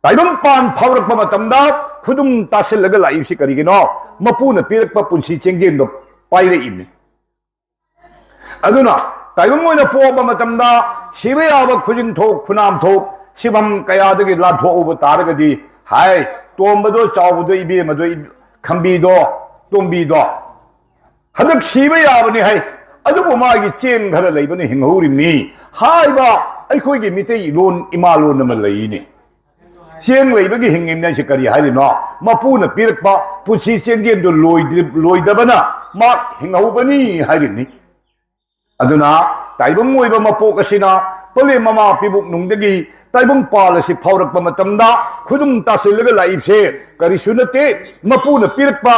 ꯇꯥꯏꯕꯪ ꯄꯥꯟ ꯐꯥꯎꯔꯛꯄ ꯃꯇꯝꯗ ꯈꯨꯗꯨꯝ ꯇꯥꯁꯤꯜꯂꯒ ꯂꯥꯛꯏꯕꯁꯤ ꯀꯔꯤꯒꯤꯅꯣ? ꯃꯄꯨꯅ ꯄꯤꯔꯛꯄ ꯄꯨꯟꯁꯤ ꯆꯦꯡꯖꯦꯟꯗꯣ ꯄꯥꯏꯔꯛꯏꯕꯅꯤ꯫ ꯑꯗꯨꯅ ꯇꯥꯏꯕꯪ ꯑꯣꯏꯅ ꯄꯣꯛꯄ ꯃꯇꯝꯗ ꯁꯤꯕ ꯌꯥꯕ ꯈꯨꯖꯤꯟ ꯊꯣꯛ, ꯈꯨꯅꯥꯝ ꯊꯣꯛ, ꯁꯤꯐꯝ ꯀꯌꯥꯗꯒꯤ ꯂꯥꯟꯊꯣꯛꯍꯧꯕ ꯇꯥꯔꯒꯗꯤ, ꯍꯥꯏ, ꯇꯣꯝꯕꯗꯣ, ꯆꯥꯎꯕꯗꯣ, ꯏꯕꯦꯝꯃꯗꯣ, ꯏ-, ꯈꯝꯕꯤꯗꯣ, ꯇꯣꯝꯕꯤꯗꯣ ꯍꯟꯗꯛ ꯁꯤꯕ ꯌꯥꯕꯅꯤ ꯍꯥꯏ, ꯑꯗꯨꯕꯨ ꯃꯥꯒꯤ ꯆꯦꯡ ꯈꯔ ꯂꯩꯕꯅ ꯍꯤꯡꯍꯧꯔꯤꯕꯅꯤ ꯍꯥꯏꯕ ꯑꯩꯈꯣꯏꯒꯤ ꯃꯤꯇꯩ ꯂꯣꯟ, ꯏꯃꯥ ꯂꯣꯟ ꯑꯃ ꯂꯩꯅꯦ꯫ ꯆꯦꯡ ꯂꯩꯕꯒꯤ ꯍꯤꯡꯉꯤꯕꯅꯤ ꯍꯥꯏꯁꯤ ꯀꯔꯤ ꯍꯥꯏꯔꯤꯅꯣ? ꯃꯄꯨꯅ ꯄꯤꯔꯛꯄ ꯄꯨꯟꯁꯤ ꯆꯦꯡꯖꯦꯜꯗꯨ ꯂꯣꯏꯗ꯭ꯔꯤ-, ꯂꯣꯏꯗꯕꯅ ꯃꯥ ꯍꯤꯡꯍꯧꯕꯅꯤ ꯍꯥꯏꯔꯤꯕꯅꯤ꯫ ꯑꯗꯨꯅ ꯇꯥꯏꯕꯪ ꯑꯣꯏꯕ ꯃꯄꯣꯛ ꯑꯁꯤꯅ ꯄꯂꯦꯝ ꯃꯃꯥ ꯄꯤꯕꯨꯛ ꯅꯨꯡꯗꯒꯤ ꯇꯥꯏꯕꯪ ꯄꯥꯜ ꯑꯁꯤ ꯐꯥꯎꯔꯛꯄ ꯃꯇꯝꯗ ꯈꯨꯗꯨꯝ ꯇꯥꯁꯤꯜꯂꯒ ꯂꯥꯛꯏꯕꯁꯦ ꯀꯔꯤꯁꯨ ꯅꯠꯇꯦ, ꯃꯄꯨꯅ ꯄꯤꯔꯛꯄ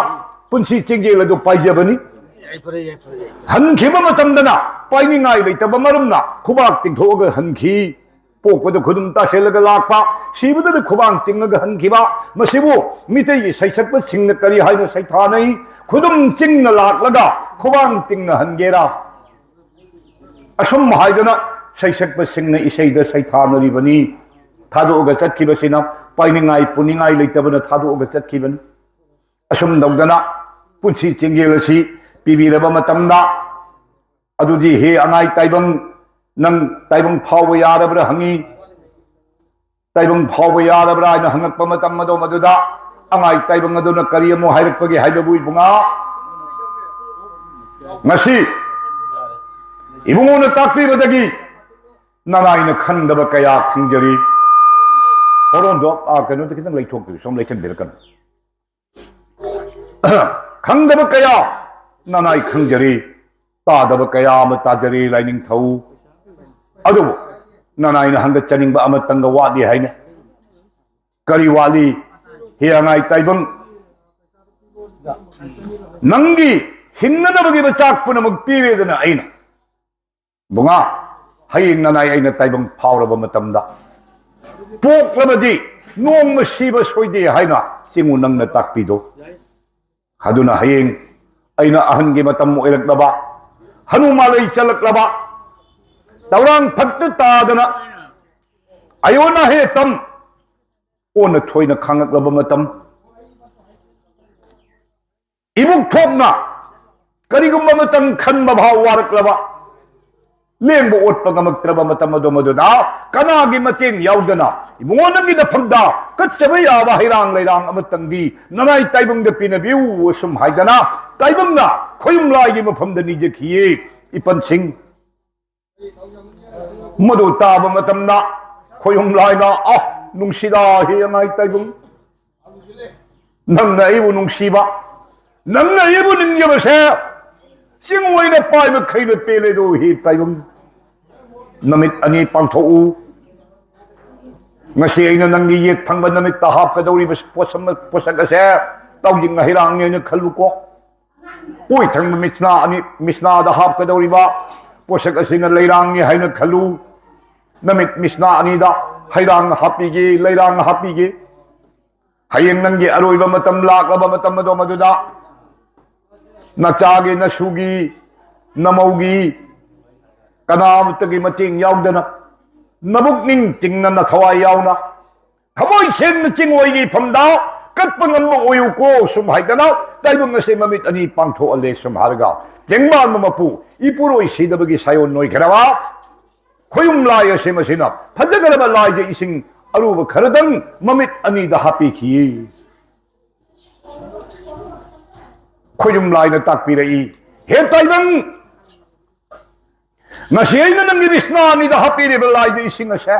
ꯄꯨꯟꯁꯤ ꯆꯦꯡꯖꯦꯜ ꯑꯗꯨ ꯄꯥꯏꯖꯕꯅꯤ꯫ ꯍꯟꯈꯤꯕ ꯃꯇꯝꯗꯅ ꯄꯥꯏꯅꯤꯡꯉꯥꯏ ꯂꯩꯇꯕ ꯃꯔꯝꯅ ꯈꯨꯕꯥꯛ ꯇꯤꯡꯊꯣꯛꯑꯒ ꯍꯟꯈꯤ꯫ ꯄꯣꯛꯄꯗ ꯈꯨꯗꯨꯝ ꯇꯥꯁꯤꯜꯂꯒ ꯂꯥꯛꯄ, ꯁꯤꯕꯗꯅ ꯈꯨꯕꯥꯡ ꯇꯤꯡꯉꯒ ꯍꯟꯈꯤꯕ, ꯃꯁꯤꯕꯨ ꯃꯤꯇꯩꯒꯤ ꯁꯩꯁꯛꯄꯁꯤꯡꯅ ꯀꯔꯤ ꯍꯥꯏꯅ ꯁꯩꯊꯥꯅꯩ? ꯈꯨꯗꯨꯝ ꯆꯤꯡꯅ ꯂꯥꯛꯂꯒ ꯈꯨꯕꯥꯡ ꯇꯤꯡꯅ ꯍꯟꯒꯦꯔꯥ? ꯑꯁꯨꯝ ꯍꯥꯏꯗꯅ ꯁꯩꯁꯛꯄꯁꯤꯡꯅ ꯏꯁꯩꯗ ꯁꯩꯊꯥꯅꯔꯤꯕꯅꯤ꯫ ꯊꯥꯗꯣꯛꯑꯒ ꯆꯠꯈꯤꯕꯁꯤꯅ ꯄꯥꯏꯅꯤꯡꯉꯥꯏ ꯄꯨꯅꯤꯡꯉꯥꯏ ꯂꯩꯇꯕꯅ ꯊꯥꯗꯣꯛꯑꯒ ꯆꯠꯈꯤꯕꯅꯤ꯫ ꯑꯁꯨꯝ ꯇꯧꯗꯅ ꯄꯨꯟꯁꯤ ꯆꯦꯡꯖꯦꯜ ꯑꯁꯤ ꯄꯤꯕꯤꯔꯕ ꯃꯇꯝꯗ, ꯑꯗꯨꯗꯤ, "ꯍꯦ ꯑꯉꯥꯏ ꯇꯥꯏꯕꯪ, ꯅꯪ ꯇꯥꯏꯕꯪ ꯐꯥꯎꯕ ꯌꯥꯔꯕ꯭ꯔꯥ?" ꯍꯪꯉꯤ꯫ "ꯇꯥꯏꯕꯪ ꯐꯥꯎꯕ ꯌꯥꯔꯕ꯭ꯔꯥ?" ꯍꯥꯏꯅ ꯍꯪꯉꯛꯄ ꯃꯇꯝ ꯑꯗꯣ, ꯃꯗꯨꯗ ꯑꯉꯥꯏ ꯇꯥꯏꯕꯪ ꯑꯗꯨꯅ ꯀꯔꯤ ꯑꯃꯨꯛ ꯍꯥꯏꯔꯛꯄꯒꯦ ꯍꯥꯏꯕꯕꯨ, ꯏꯕꯨꯡꯉꯥ, ꯉꯁꯤ ꯏꯕꯨꯡꯉꯣꯅ ꯇꯥꯛꯄꯤꯕꯗꯒꯤ ꯅꯅꯥꯏꯅ ꯈꯪꯗꯕ ꯀꯌꯥ ꯈꯪꯖꯔꯤ꯫ ꯍꯣꯔꯣꯟꯗꯣ, ꯑꯥ, ꯀꯩꯅꯣꯗ ꯈꯤꯇꯪ ꯂꯩꯊꯣꯛꯄꯤꯌꯨ, ꯁꯣꯝ ꯂꯩꯁꯟꯕꯤꯔꯛꯀꯅꯨ꯫ ꯈꯪꯗꯕ ꯀꯌꯥ ꯅꯅꯥꯏ ꯈꯪꯖꯔꯤ, ꯇꯥꯗꯕ ꯀꯌꯥ ꯑꯃ ꯇꯥꯖꯔꯤ, ꯂꯥꯏꯅꯤꯡꯊꯧ꯫ ꯑꯗꯨꯕꯨ ꯅꯅꯥꯏꯅ ꯍꯪꯒꯠꯆꯅꯤꯡꯕ ꯑꯃꯇꯪꯒ ꯋꯥꯠꯂꯤ ꯍꯥꯏꯅ꯫ ꯀꯔꯤ ꯋꯥꯠꯂꯤ? ꯍꯦ ꯑꯉꯥꯏ ꯇꯥꯏꯕꯪ, ꯅꯪꯒꯤ ꯍꯤꯡꯅꯅꯕꯒꯤ ꯃꯆꯥꯛ ꯄꯨꯝꯅꯃꯛ ꯄꯤꯔꯦꯗꯅ ꯑꯩꯅ꯫ ꯕꯨꯡꯉꯥ, ꯍꯌꯦꯡ ꯅꯅꯥꯏ ꯑꯩꯅ ꯇꯥꯏꯕꯪ ꯐꯥꯎꯔꯕ ꯃꯇꯝꯗ, ꯄꯣꯛꯂꯕꯗꯤ ꯅꯣꯡꯃ ꯁꯤꯕ ꯁꯣꯏꯗꯦ ꯍꯥꯏꯅ ꯆꯤꯡꯉꯨ ꯅꯪꯅ ꯇꯥꯛꯄꯤꯗꯣ꯫ ꯑꯗꯨꯅ ꯍꯌꯦꯡ ꯑꯩꯅ ꯑꯍꯟꯒꯤ ꯃꯇꯝ ꯑꯣꯏꯔꯛꯂꯕ, ꯍꯅꯨ ꯃꯥꯂꯩ ꯆꯜꯂꯛꯂꯕ, ꯇꯧꯔꯥꯡ ꯐꯠꯇ ꯇꯥꯗꯅ ꯑꯌꯣꯟ ꯑꯍꯦ ꯇꯝ ꯑꯣꯟꯅ ꯊꯣꯏꯅ ꯈꯥꯡꯉꯛꯂꯕ ꯃꯇꯝ, ꯏꯕꯨꯛ ꯊꯣꯛꯅ ꯀꯔꯤꯒꯨꯝꯕ ꯑꯃꯇꯪ ꯈꯟꯕ ꯐꯥꯎ ꯋꯥꯔꯛꯂꯕ, ꯂꯦꯡꯕ ꯑꯣꯠꯄ ꯉꯝꯃꯛꯇ꯭ꯔꯕ ꯃꯇꯝ ꯑꯗꯨ ꯃꯗꯨꯗ ꯀꯅꯥꯒꯤ ꯃꯇꯦꯡ ꯌꯥꯎꯗꯅ, "ꯏꯕꯨꯡꯉꯣ, ꯅꯪꯒꯤ ꯅꯐꯝꯗ ꯀꯠꯆꯕ ꯌꯥꯕ ꯍꯩꯔꯥꯡ ꯂꯩꯔꯥꯡ ꯑꯃꯇꯪꯗꯤ ꯅꯅꯥꯏ ꯇꯥꯏꯕꯪꯗ ꯄꯤꯅꯕꯤꯌꯨ" ꯑꯁꯨꯝ ꯍꯥꯏꯗꯅ ꯇꯥꯏꯕꯪꯅ ꯈꯣꯌꯨꯝ ꯂꯥꯏꯒꯤ ꯃꯐꯝꯗ ꯅꯤꯖꯈꯤꯌꯦ꯫ ꯏꯄꯟꯁꯤꯡ, ꯃꯗꯨ ꯇꯥꯕ ꯃꯇꯝꯗ ꯈꯣꯌꯨꯝ ꯂꯥꯏꯅ, "ꯑ, ꯅꯨꯡꯁꯤꯗ ꯍꯦ ꯑꯅꯥꯏ ꯇꯥꯏꯕꯪ, ꯅꯪꯅ ꯑꯩꯕꯨ ꯅꯨꯡꯁꯤꯕ, ꯅꯪꯅ ꯑꯩꯕꯨ ꯅꯤꯡꯖꯕꯁꯦ ꯆꯤꯡ ꯑꯣꯏꯅ ꯄꯥꯏꯕ ꯈꯩꯅ ꯄꯦꯜꯂꯦꯗꯣ ꯍꯦ ꯇꯥꯏꯕꯪ꯫ ꯅꯨꯃꯤꯠ ꯑꯅꯤ ꯄꯥꯡꯊꯣꯛꯎ꯫ ꯉꯁꯤ ꯑꯩꯅ ꯅꯪꯒꯤ ꯌꯦꯠ ꯊꯪꯕ ꯅꯨꯃꯤꯠꯇ ꯍꯥꯞꯀꯗꯧꯔꯤꯕ ꯄꯣꯠꯁꯛ, ꯄꯣꯠꯁꯛ ꯑꯁꯦ ꯇꯥꯎꯖꯤꯡ ꯍꯩꯔꯥꯡꯅꯦꯅ ꯈꯜꯂꯨꯀꯣ꯫ ꯑꯣꯏ ꯊꯪꯕ ꯃꯤꯁꯅꯥ ꯑꯅꯤ, ꯃꯤꯁꯅꯥꯗ ꯍꯥꯞꯀꯗꯧꯔꯤꯕ ꯄꯣꯠꯁꯛ ꯑꯁꯤꯅ ꯂꯩꯔꯥꯡꯅꯤ ꯍꯥꯏꯅ ꯈꯜꯂꯨ꯫ ꯅꯨꯃꯤꯠ ꯃꯤꯁꯅꯥ ꯑꯅꯤꯗ ꯍꯩꯔꯥꯡ ꯍꯥꯞꯄꯤꯒꯦ, ꯂꯩꯔꯥꯡ ꯍꯥꯞꯄꯤꯒꯦ꯫ ꯍꯌꯦꯡ ꯅꯪꯒꯤ ꯑꯔꯣꯏꯕ ꯃꯇꯝ ꯂꯥꯛꯂꯕ ꯃꯇꯝ ꯑꯗꯣ ꯃꯗꯨꯗ ꯅꯆꯥꯒꯤ, ꯅꯁꯨꯒꯤ, ꯅꯃꯧꯒꯤ, ꯀꯅꯥꯃꯠꯇꯒꯤ ꯃꯇꯦꯡ ꯌꯥꯎꯗꯅ, ꯅꯕꯨꯛꯅꯤꯡ ꯇꯤꯡꯅ, ꯅꯊꯋꯥꯏ ꯌꯥꯎꯅ, ꯊꯃꯣꯏ ꯁꯦꯡꯅ ꯆꯤꯡꯑꯣꯏꯒꯤ ꯏꯐꯝꯗ ꯀꯠꯄ ꯉꯝꯕ ꯑꯣꯏꯌꯨꯀꯣ꯫ ꯁꯨꯝ ꯍꯥꯏꯗꯅ ꯇꯥꯏꯕꯪ ꯑꯁꯦ ꯃꯃꯤꯠ ꯑꯅꯤ ꯄꯥꯡꯊꯣꯛꯍꯜꯂꯦ꯫ ꯁꯨꯝ ꯍꯥꯏꯔꯒ ꯇꯦꯡꯕꯥꯟꯕ ꯃꯄꯨ ꯏꯄꯨꯔꯣꯏ ꯁꯤꯗꯕꯒꯤ ꯁꯥꯏꯑꯣꯟ ꯅꯣꯏꯈ꯭ꯔꯕ ꯈꯣꯌꯨꯝ ꯂꯥꯏ ꯑꯁꯦ ꯃꯁꯤꯅ ꯐꯖꯈ꯭ꯔꯕ ꯂꯥꯏꯒꯤ ꯏꯁꯤꯡ ꯑꯔꯨꯕ ꯈꯔꯗꯪ ꯃꯃꯤꯠ ꯑꯅꯤꯗ ꯍꯥꯞꯄꯤꯈꯤ꯫ ꯈꯣꯌꯨꯝ ꯂꯥꯏꯅ ꯇꯥꯛꯄꯤꯔꯛꯏ, "ꯍꯦ ꯇꯥꯏꯕꯪ, ꯉꯁꯤ ꯑꯩꯅ ꯅꯪꯒꯤ ꯕꯤꯁꯅꯥ ꯑꯅꯤꯗ ꯍꯥꯞꯄꯤꯔꯤꯕ ꯂꯥꯏꯒꯤ ꯏꯁꯤꯡ ꯑꯁꯦ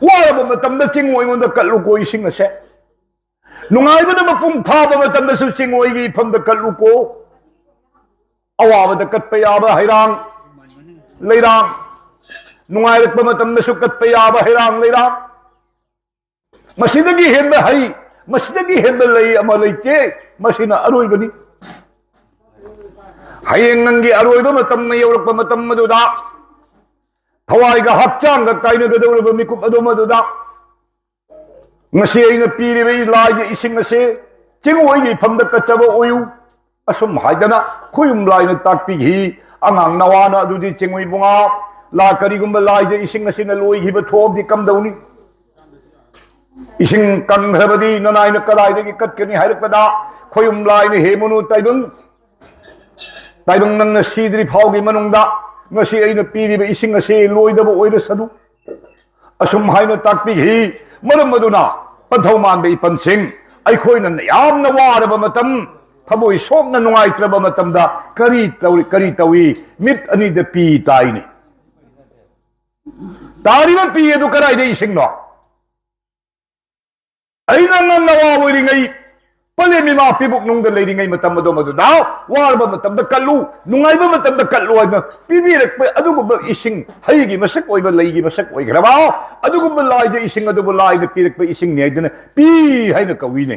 ꯋꯥꯔꯕ ꯃꯇꯝꯗ ꯆꯤꯡꯑꯣꯏꯉꯣꯟꯗ ꯀꯠꯂꯨꯀꯣ ꯏꯁꯤꯡ ꯑꯁꯦ꯫ ꯅꯨꯡꯉꯥꯏꯕꯅ ꯃꯄꯨꯡ ꯐꯥꯕ ꯃꯇꯝꯗꯁꯨ ꯆꯤꯡꯑꯣꯏꯒꯤ ꯏꯐꯝꯗ ꯀꯠꯂꯨꯀꯣ꯫ ꯑꯋꯥꯕꯗ ꯀꯠꯄ ꯌꯥꯕ ꯍꯩꯔꯥꯡ ꯂꯩꯔꯥꯡ, ꯅꯨꯡꯉꯥꯏꯔꯛꯄ ꯃꯇꯝꯗꯁꯨ ꯀꯠꯄ ꯌꯥꯕ ꯍꯩꯔꯥꯡ ꯂꯩꯔꯥꯡ, ꯃꯁꯤꯗꯒꯤ ꯍꯦꯟꯕ ꯍꯩ, ꯃꯁꯤꯗꯒꯤ ꯍꯦꯟꯕ ꯂꯩ ꯑꯃ ꯂꯩꯇꯦ꯫ ꯃꯁꯤꯅ ꯑꯔꯣꯏꯕꯅꯤ꯫ ꯍꯌꯦꯡ ꯅꯪꯒꯤ ꯑꯔꯣꯏꯕ ꯃꯇꯝꯅ ꯌꯧꯔꯛꯄ ꯃꯇꯝ ꯑꯗꯨꯗ ꯊꯋꯥꯏꯒ ꯍꯛꯆꯥꯡꯒ ꯀꯥꯏꯅꯒꯗꯧꯔꯕ ꯃꯤꯀꯨꯞ ꯑꯗꯨ ꯃꯗꯨꯗ ꯉꯁꯤ ꯑꯩꯅ ꯄꯤꯔꯤꯕ ꯂꯥꯏꯒꯤ ꯏꯁꯤꯡ ꯑꯁꯤ ꯆꯤꯡꯑꯣꯏꯒꯤ ꯏꯐꯝꯗ ꯀꯠꯆꯕ ꯑꯣꯏꯌꯨ" ꯑꯁꯨꯝ ꯍꯥꯏꯗꯅ ꯈꯣꯌꯨꯝ ꯂꯥꯏꯅ ꯇꯥꯛꯄꯤꯈꯤ꯫ ꯑꯉꯥꯡ ꯅꯋꯥꯅ ꯑꯗꯨꯗꯤ ꯆꯤꯡꯑꯣꯏ ꯕꯨꯡꯉꯥ, ꯂꯥ ꯀꯔꯤꯒꯨꯝꯕ ꯂꯥꯏꯒꯤ ꯏꯁꯤꯡ ꯑꯁꯤꯅ ꯂꯣꯏꯈꯤꯕ ꯊꯣꯛꯑꯕꯗꯤ ꯀꯝꯗꯧꯅꯤ? ꯏꯁꯤꯡ ꯀꯪꯈ꯭ꯔꯕꯗꯤ ꯅꯅꯥꯏꯅ ꯀꯗꯥꯏꯗꯒꯤ ꯀꯠꯀꯅꯤ ꯍꯥꯏꯔꯛꯄꯗ ꯈꯣꯌꯨꯝ ꯂꯥꯏꯅ, "ꯍꯦ ꯃꯨꯅꯨ ꯇꯥꯏꯕꯪ, ꯇꯥꯏꯕꯪ ꯅꯪꯅ ꯁꯤꯗ꯭ꯔꯤ ꯐꯥꯎꯒꯤ ꯃꯅꯨꯡꯗ ꯉꯁꯤ ꯑꯩꯅ ꯄꯤꯔꯤꯕ ꯏꯁꯤꯡ ꯑꯁꯤ ꯂꯣꯏꯗꯕ ꯑꯣꯏꯔꯁꯅꯨ꯫ ꯑꯁꯨꯝ ꯍꯥꯏꯅ ꯇꯥꯛꯄꯤꯈꯤ꯫ ꯃꯔꯝ ꯑꯗꯨꯅ ꯄꯟꯊꯧ ꯃꯥꯟꯕ ꯏꯄꯟꯁꯤꯡ, ꯑꯩꯈꯣꯏꯅ ꯌꯥꯝꯅ ꯋꯥꯔꯕ ꯃꯇꯝ, ꯊꯃꯣꯏ ꯁꯣꯛꯅ ꯅꯨꯡꯉꯥꯏꯇ꯭ꯔꯕ ꯃꯇꯝꯗ ꯀꯔꯤ ꯇꯧꯏ, ꯀꯔꯤ ꯇꯧꯏ? ꯃꯤꯠ ꯑꯅꯤꯗ ꯄꯤ ꯇꯥꯏꯅꯦ꯫ ꯇꯥꯔꯤꯕ ꯄꯤ ꯑꯗꯨ ꯀꯗꯥꯏꯗ ꯏꯁꯤꯡꯅꯣ? ꯑꯩꯅ ꯉꯟꯅ ꯋꯥ ꯑꯣꯏꯔꯤꯉꯩ, ꯄꯂꯦꯝ ꯏꯃꯥ ꯄꯤꯕꯨꯛꯅꯨꯡꯗ ꯂꯩꯔꯤꯉꯩ ꯃꯇꯝ ꯑꯗꯨ ꯃꯗꯨꯗ ꯋꯥꯔꯕ ꯃꯇꯝꯗ ꯀꯠꯂꯨ, ꯅꯨꯡꯉꯥꯏꯕ ꯃꯇꯝꯗ ꯀꯠꯂꯨ ꯍꯥꯏꯅ ꯄꯤꯕꯤꯔꯛꯄ ꯑꯗꯨꯒꯨꯝꯕ ꯏꯁꯤꯡ, ꯍꯩꯒꯤ ꯃꯁꯛ ꯑꯣꯏꯕ, ꯂꯩꯒꯤ ꯃꯁꯛ ꯑꯣꯏꯈ꯭ꯔꯕ ꯑꯗꯨꯒꯨꯝꯕ ꯂꯥꯏꯗ ꯏꯁꯤꯡ ꯑꯗꯨꯕꯨ ꯂꯥꯏꯅ ꯄꯤꯔꯛꯄ ꯏꯁꯤꯡꯅꯤ ꯍꯥꯏꯗꯅ ꯄꯤ ꯍꯥꯏꯅ ꯀꯧꯏꯅꯦ꯫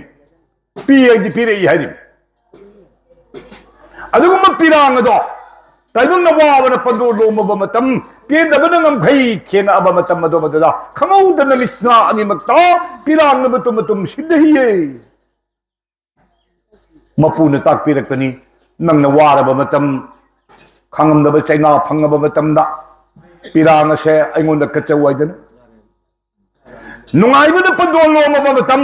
ꯄꯤ ꯍꯥꯏꯗꯤ ꯄꯤꯔꯛꯏ ꯍꯥꯏꯔꯤꯕꯅꯤ꯫ ꯑꯗꯨꯒꯨꯝꯕ ꯄꯤꯔꯥꯡ ꯑꯗꯣ ꯇꯥꯏꯕꯪꯅ ꯋꯥꯕꯅ ꯄꯟꯗꯣ ꯂꯣꯝꯃꯕ ꯃꯇꯝ, ꯄꯦꯟꯗꯕꯅ ꯉꯝꯈꯩ ꯊꯦꯡꯉꯛꯑꯕ ꯃꯇꯝ ꯑꯗꯨ ꯃꯗꯨꯗ ꯈꯪꯍꯧꯗꯅ ꯂꯤꯁꯅꯥ ꯑꯅꯤꯃꯛꯇ ꯄꯤꯔꯥꯡꯅ ꯃꯇꯨꯝ ꯃꯇꯨꯝ ꯁꯤꯟꯊꯩꯌꯦ꯫ ꯃꯄꯨꯅ ꯇꯥꯛꯄꯤꯔꯛꯄꯅꯤ, ꯅꯪꯅ ꯋꯥꯔꯕ ꯃꯇꯝ, ꯈꯥꯡꯉꯝꯗꯕ ꯆꯩꯅꯥ ꯐꯪꯉꯕ ꯃꯇꯝꯗ ꯄꯤꯔꯥꯡ ꯑꯁꯦ ꯑꯩꯉꯣꯟꯗ ꯀꯠꯆꯧ ꯍꯥꯏꯗꯅ꯫ ꯅꯨꯡꯉꯥꯏꯕꯅ ꯄꯟꯗꯣ ꯂꯣꯝꯃꯕ ꯃꯇꯝ,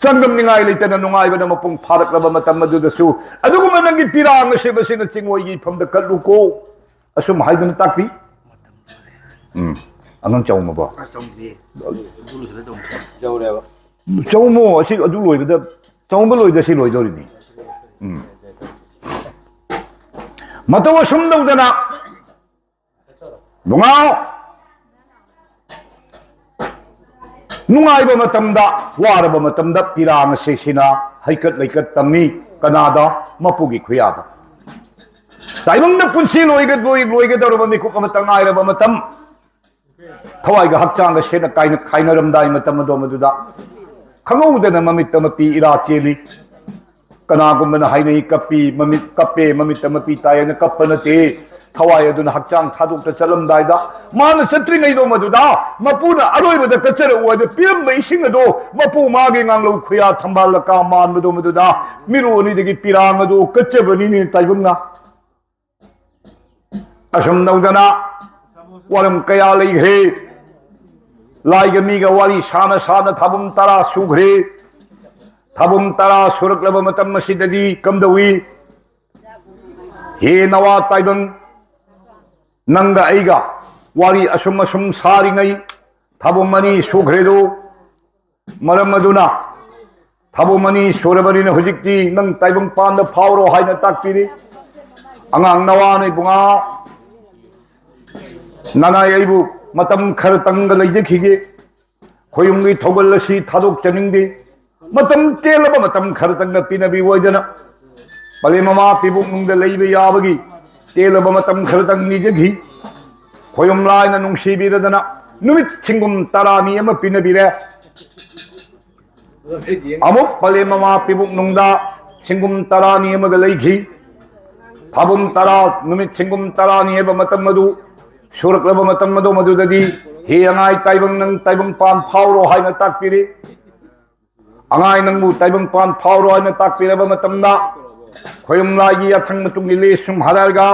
ꯆꯥꯡꯗꯝꯅꯤꯡꯉꯥꯏ ꯂꯩꯇꯅ ꯅꯨꯡꯉꯥꯏꯕꯅ ꯃꯄꯨꯡ ꯐꯥꯔꯛꯂꯕ ꯃꯇꯝ ꯑꯗꯨꯗꯁꯨ ꯑꯗꯨꯒꯨꯝꯕ ꯅꯪꯒꯤ ꯄꯤꯔꯥꯡ ꯑꯁꯦ ꯃꯁꯤꯅ ꯆꯤꯡꯑꯣꯏꯒꯤ ꯏꯐꯝꯗ ꯀꯠꯂꯨꯀꯣ꯫ ꯑꯁꯨꯝ ꯍꯥꯏꯗꯨꯅ ꯇꯥꯛꯄꯤ꯫ ꯎꯝ, ꯑꯉꯥꯡ ꯆꯥꯎꯃꯕꯣ? ꯑ, ꯆꯥꯎꯗ꯭ꯔꯤꯌꯦ꯫ ꯑꯗꯨ ꯂꯣꯏꯁꯤꯜꯂ ꯆꯥꯎ꯫ ꯌꯧꯔꯦꯕ꯫ ꯆꯥꯎꯃꯣ, ꯑꯁꯤ ꯑꯗꯨ ꯂꯣꯏꯕꯗ, ꯆꯥꯎꯝꯕ ꯂꯣꯏꯗ ꯁꯤ ꯂꯣꯏꯗꯧꯔꯤꯅꯤ꯫ ꯎꯝ꯫ ꯃꯇꯧ ꯑꯁꯨꯝ ꯇꯧꯗꯅ ꯅꯨꯡꯉꯥꯏ꯫ ꯅꯨꯡꯉꯥꯏꯕ ꯃꯇꯝꯗ, ꯋꯥꯔꯕ ꯃꯇꯝꯗ ꯄꯤꯔꯥꯡ ꯑꯁꯤ ꯁꯤꯅ ꯍꯩꯀꯠ ꯂꯩꯀꯠ ꯇꯝꯃꯤ꯫ ꯀꯅꯥꯗ? ꯃꯄꯨꯒꯤ ꯈꯨꯌꯥꯗ꯫ ꯇꯥꯏꯕꯪꯅ ꯄꯨꯟꯁꯤ ꯂꯣꯏꯒ-, ꯂꯣꯏ-, ꯂꯣꯏꯒꯗꯧꯔꯕ ꯃꯤꯀꯨꯞ ꯑꯃꯇ ꯉꯥꯏꯔꯕ ꯃꯇꯝ, ꯊꯋꯥꯏꯒ ꯍꯛꯆꯥꯡꯒ ꯁꯦꯠꯅ ꯀꯥꯏꯅ-, ꯈꯥꯏꯅꯔꯝꯗꯥꯏ ꯃꯇꯝ ꯑꯗꯣ ꯃꯗꯨꯗ ꯈꯪꯍꯧꯗꯅ ꯃꯃꯤꯠꯇ ꯃꯄꯤ ꯏꯔꯥ ꯆꯦꯜꯂꯤ꯫ ꯀꯅꯥꯒꯨꯝꯕꯅ ꯍꯥꯏꯅꯩ, ꯀꯞꯄꯤ, ꯃꯃꯤꯠ ꯀꯞꯄꯦ, ꯃꯃꯤꯠꯇ ꯃꯄꯤ ꯇꯥꯏ ꯍꯥꯏꯅ ꯀꯞꯄ ꯅꯠꯇꯦ꯫ ꯊꯋꯥꯏ ꯑꯗꯨꯅ ꯍꯛꯆꯥꯡ ꯊꯥꯗꯣꯛꯇ ꯆꯠꯂꯝꯗꯥꯏꯗ, ꯃꯥꯅ ꯆꯠꯇ꯭ꯔꯤꯉꯩꯗꯣ ꯃꯗꯨꯗ ꯃꯄꯨꯅ ꯑꯔꯣꯏꯕꯗ ꯀꯠꯆꯔꯛꯎ ꯍꯥꯏꯅ ꯄꯤꯔꯝꯕ ꯏꯁꯤꯡ ꯑꯗꯣ ꯃꯄꯨ ꯃꯥꯒꯤ ꯉꯥꯡꯂꯧ ꯈꯨꯌꯥ ꯊꯝꯕꯥꯜ ꯂꯀꯥ ꯃꯥꯟꯕꯗꯣ ꯃꯗꯨꯗ ꯃꯤꯔꯣ ꯑꯅꯤꯗꯒꯤ ꯄꯤꯔꯥꯡ ꯑꯗꯣ ꯀꯠꯆꯕꯅꯤꯅꯦ ꯇꯥꯏꯕꯪꯅ꯫ ꯑꯁꯨꯝ ꯇꯧꯗꯅ ꯋꯥꯔꯝ ꯀꯌꯥ ꯂꯩꯈ꯭ꯔꯦ꯫ ꯂꯥꯏꯒ ꯃꯤꯒ ꯋꯥꯔꯤ ꯁꯥꯅ ꯁꯥꯅ ꯊꯥꯕꯨꯝ ꯇꯔꯥ ꯁꯨꯈ꯭ꯔꯦ꯫ ꯊꯥꯕꯨꯝ ꯇꯔꯥ ꯁꯨꯔꯛꯂꯕ ꯃꯇꯝ ꯑꯁꯤꯗꯗꯤ ꯀꯝꯗꯧꯏ? ꯍꯦ ꯅꯋꯥ ꯇꯥꯏꯕꯪ, ꯅꯪꯒ ꯑꯩꯒ ꯋꯥꯔꯤ ꯑꯁꯨꯝ ꯑꯁꯨꯝ ꯁꯥꯔꯤꯉꯩ ꯊꯥꯕꯨꯝ ꯑꯅꯤ ꯁꯨꯈ꯭ꯔꯦꯗꯨ꯫ ꯃꯔꯝ ꯑꯗꯨꯅ ꯊꯥꯕꯨꯝ ꯑꯅꯤ ꯁꯨꯔꯕꯅꯤꯅ ꯍꯧꯖꯤꯛꯇꯤ ꯅꯪ ꯇꯥꯏꯕꯪ ꯄꯥꯟꯗ ꯐꯥꯎꯔꯣ ꯍꯥꯏꯅ ꯇꯥꯛꯄꯤꯔꯤ꯫ ꯑꯉꯥꯡ ꯅꯋꯥꯅ ꯏꯕꯨꯡꯉꯥ, ꯅꯅꯥꯏ ꯑꯩꯕꯨ ꯃꯇꯝ ꯈꯔꯇꯪꯒ ꯂꯩꯖꯈꯤꯒꯦ꯫ ꯈꯣꯌꯨꯝꯒꯤ ꯊꯧꯒꯜ ꯑꯁꯤ ꯊꯥꯗꯣꯛꯆꯅꯤꯡꯗꯦ꯫ ꯃꯇꯝ ꯇꯦꯜꯂꯕ ꯃꯇꯝ ꯈꯔꯇꯪꯒ ꯄꯤꯅꯕꯤꯌꯨ ꯍꯥꯏꯗꯅ ꯄꯂꯦꯝ ꯃꯃꯥ ꯄꯤꯕꯨꯛꯅꯨꯡꯗ ꯂꯩꯕ ꯌꯥꯕꯒꯤ ꯇꯦꯜꯂꯕ ꯃꯇꯝ ꯈꯔꯇꯪ ꯅꯤꯖꯈꯤ꯫ ꯈꯣꯌꯨꯝ ꯂꯥꯏꯅ ꯅꯨꯡꯁꯤꯕꯤꯔꯗꯅ ꯅꯨꯃꯤꯠ ꯁꯤꯡꯒꯨꯝ ꯇꯔꯥꯅꯤ ꯑꯃ ꯄꯤꯅꯕꯤꯔꯦ꯫ ꯑꯃꯨꯛ ꯄꯂꯦꯝ ꯃꯃꯥ ꯄꯤꯕꯨꯛꯅꯨꯡꯗ ꯁꯤꯡꯒꯨꯝ ꯇꯔꯥꯅꯤ ꯑꯃꯒ ꯂꯩꯈꯤ꯫ ꯊꯥꯕꯨꯝ ꯇꯔꯥ, ꯅꯨꯃꯤꯠ ꯁꯤꯡꯒꯨꯝ ꯇꯔꯥꯅꯤ ꯍꯥꯏꯕ ꯃꯇꯝ ꯑꯗꯨ ꯁꯨꯔꯛꯂꯕ ꯃꯇꯝ ꯑꯗꯨ ꯃꯗꯨꯗꯗꯤ, "ꯍꯦ ꯑꯉꯥꯏ ꯇꯥꯏꯕꯪ, ꯅꯪ ꯇꯥꯏꯕꯪ ꯄꯥꯟ ꯐꯥꯎꯔꯣ" ꯍꯥꯏꯅ ꯇꯥꯛꯄꯤꯔꯤ꯫ "ꯑꯉꯥꯏ, ꯅꯪꯕꯨ ꯇꯥꯏꯕꯪ ꯄꯥꯟ ꯐꯥꯎꯔꯣ" ꯍꯥꯏꯅ ꯇꯥꯛꯄꯤꯔꯕ ꯃꯇꯝꯗ, ꯈꯣꯌꯨꯝ ꯂꯥꯏꯒꯤ ꯌꯥꯊꯪ ꯃꯇꯨꯡ ꯏꯜꯂꯤ ꯁꯨꯝ ꯍꯥꯏꯔꯒ,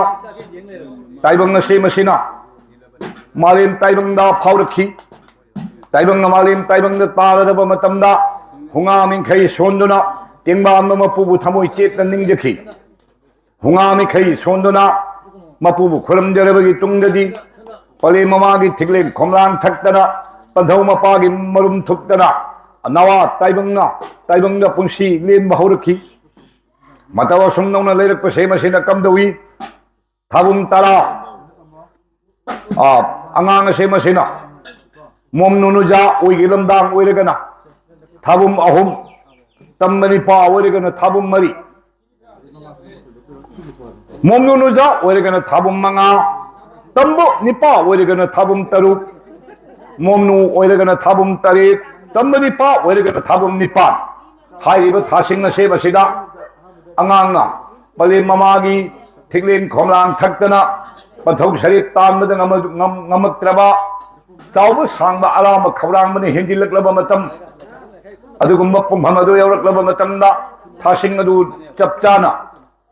ꯇꯥꯏꯕꯪ ꯑꯁꯤ ꯃꯁꯤꯅ ꯃꯥꯂꯦꯝ ꯇꯥꯏꯕꯪꯗ ꯐꯥꯎꯔꯛꯈꯤ꯫ ꯇꯥꯏꯕꯪꯅ ꯃꯥꯂꯦꯝ ꯇꯥꯏꯕꯪꯗ ꯇꯥꯔꯔꯕ ꯃꯇꯝꯗ, ꯍꯨꯉꯥ ꯃꯤꯡꯈꯩ ꯁꯣꯟꯗꯨꯅ ꯇꯦꯡꯕꯥꯟꯕ ꯃꯄꯨꯕꯨ ꯊꯃꯣꯏ ꯆꯦꯠꯅ ꯅꯤꯡꯖꯈꯤ꯫ ꯍꯨꯉꯥ ꯃꯤꯡꯈꯩ ꯁꯣꯟꯗꯨꯅ ꯃꯄꯨꯕꯨ ꯈꯨꯔꯨꯝꯖꯔꯕꯒꯤ ꯇꯨꯡꯗꯗꯤ, ꯄꯂꯦꯝ ꯃꯃꯥꯒꯤ ꯊꯤꯛꯂꯦꯟ ꯈꯣꯝꯂꯥꯡ ꯊꯛꯇꯅ, ꯄꯟꯊꯧ ꯃꯄꯥꯒꯤ ꯃꯔꯨꯝ ꯊꯨꯞꯇꯅ, ꯅꯋꯥ ꯇꯥꯏꯕꯪꯅ ꯇꯥꯏꯕꯪꯗ ꯄꯨꯟꯁꯤ ꯂꯦꯟꯕ ꯍꯧꯔꯛꯈꯤ꯫ ꯃꯇꯧ ꯑꯁꯨꯝ ꯅꯧꯅ ꯂꯩꯔꯛꯄꯁꯦ ꯃꯁꯤꯅ ꯀꯝꯗꯧꯏ? ꯊꯥꯕꯨꯝ ꯇꯔꯥ, ꯑꯥ, ꯑꯉꯥꯡ ꯑꯁꯦ ꯃꯁꯤꯅ ꯃꯣꯝꯅꯨ ꯅꯨꯖꯥ ꯑꯣꯏꯒꯤ ꯂꯝꯗꯥꯡ ꯑꯣꯏꯔꯒꯅ ꯊꯥꯕꯨꯝ ꯑꯍꯨꯝ, ꯇꯝꯕ ꯅꯤꯄꯥ ꯑꯣꯏꯔꯒꯅ ꯊꯥꯕꯨꯝ ꯃꯔꯤ, ꯃꯣꯝꯅꯨ ꯅꯨꯖꯥ ꯑꯣꯏꯔꯒꯅ ꯊꯥꯕꯨꯝ ꯃꯉꯥ, ꯇꯝꯕ ꯅꯤꯄꯥ ꯑꯣꯏꯔꯒꯅ ꯊꯥꯕꯨꯝ ꯇꯔꯨꯛ, ꯃꯣꯝꯅꯨ ꯑꯣꯏꯔꯒꯅ ꯊꯥꯕꯨꯝ ꯇꯔꯦꯠ, ꯇꯝꯕ ꯅꯤꯄꯥ ꯑꯣꯏꯔꯒꯅ ꯊꯥꯕꯨꯝ ꯅꯤꯄꯥꯟ꯫ ꯍꯥꯏꯔꯤꯕ ꯊꯥꯁꯤꯡ ꯑꯁꯦ ꯃꯁꯤꯗ ꯑꯉꯥꯡꯅ ꯄꯂꯦꯝ ꯃꯃꯥꯒꯤ ꯊꯤꯛꯂꯦꯟ ꯈꯣꯝꯂꯥꯡ ꯊꯛꯇꯅ ꯄꯟꯊꯧ ꯁꯔꯦꯞ ꯇꯥꯟꯕꯗ ꯉꯝꯃ-, ꯉꯝ-, ꯉꯝꯃꯛꯇ꯭ꯔꯕ, ꯆꯥꯎꯕ ꯁꯥꯡꯕ ꯑꯔꯥꯝꯕ ꯈꯧꯔꯥꯡꯕꯅ ꯍꯦꯟꯖꯤꯜꯂꯛꯂꯕ ꯃꯇꯝ, ꯑꯗꯨꯒꯨꯝꯕ ꯄꯨꯡꯐꯝ ꯑꯗꯨ ꯌꯧꯔꯛꯂꯕ ꯃꯇꯝꯗ, ꯊꯥꯁꯤꯡ ꯑꯗꯨ ꯆꯞ ꯆꯥꯅ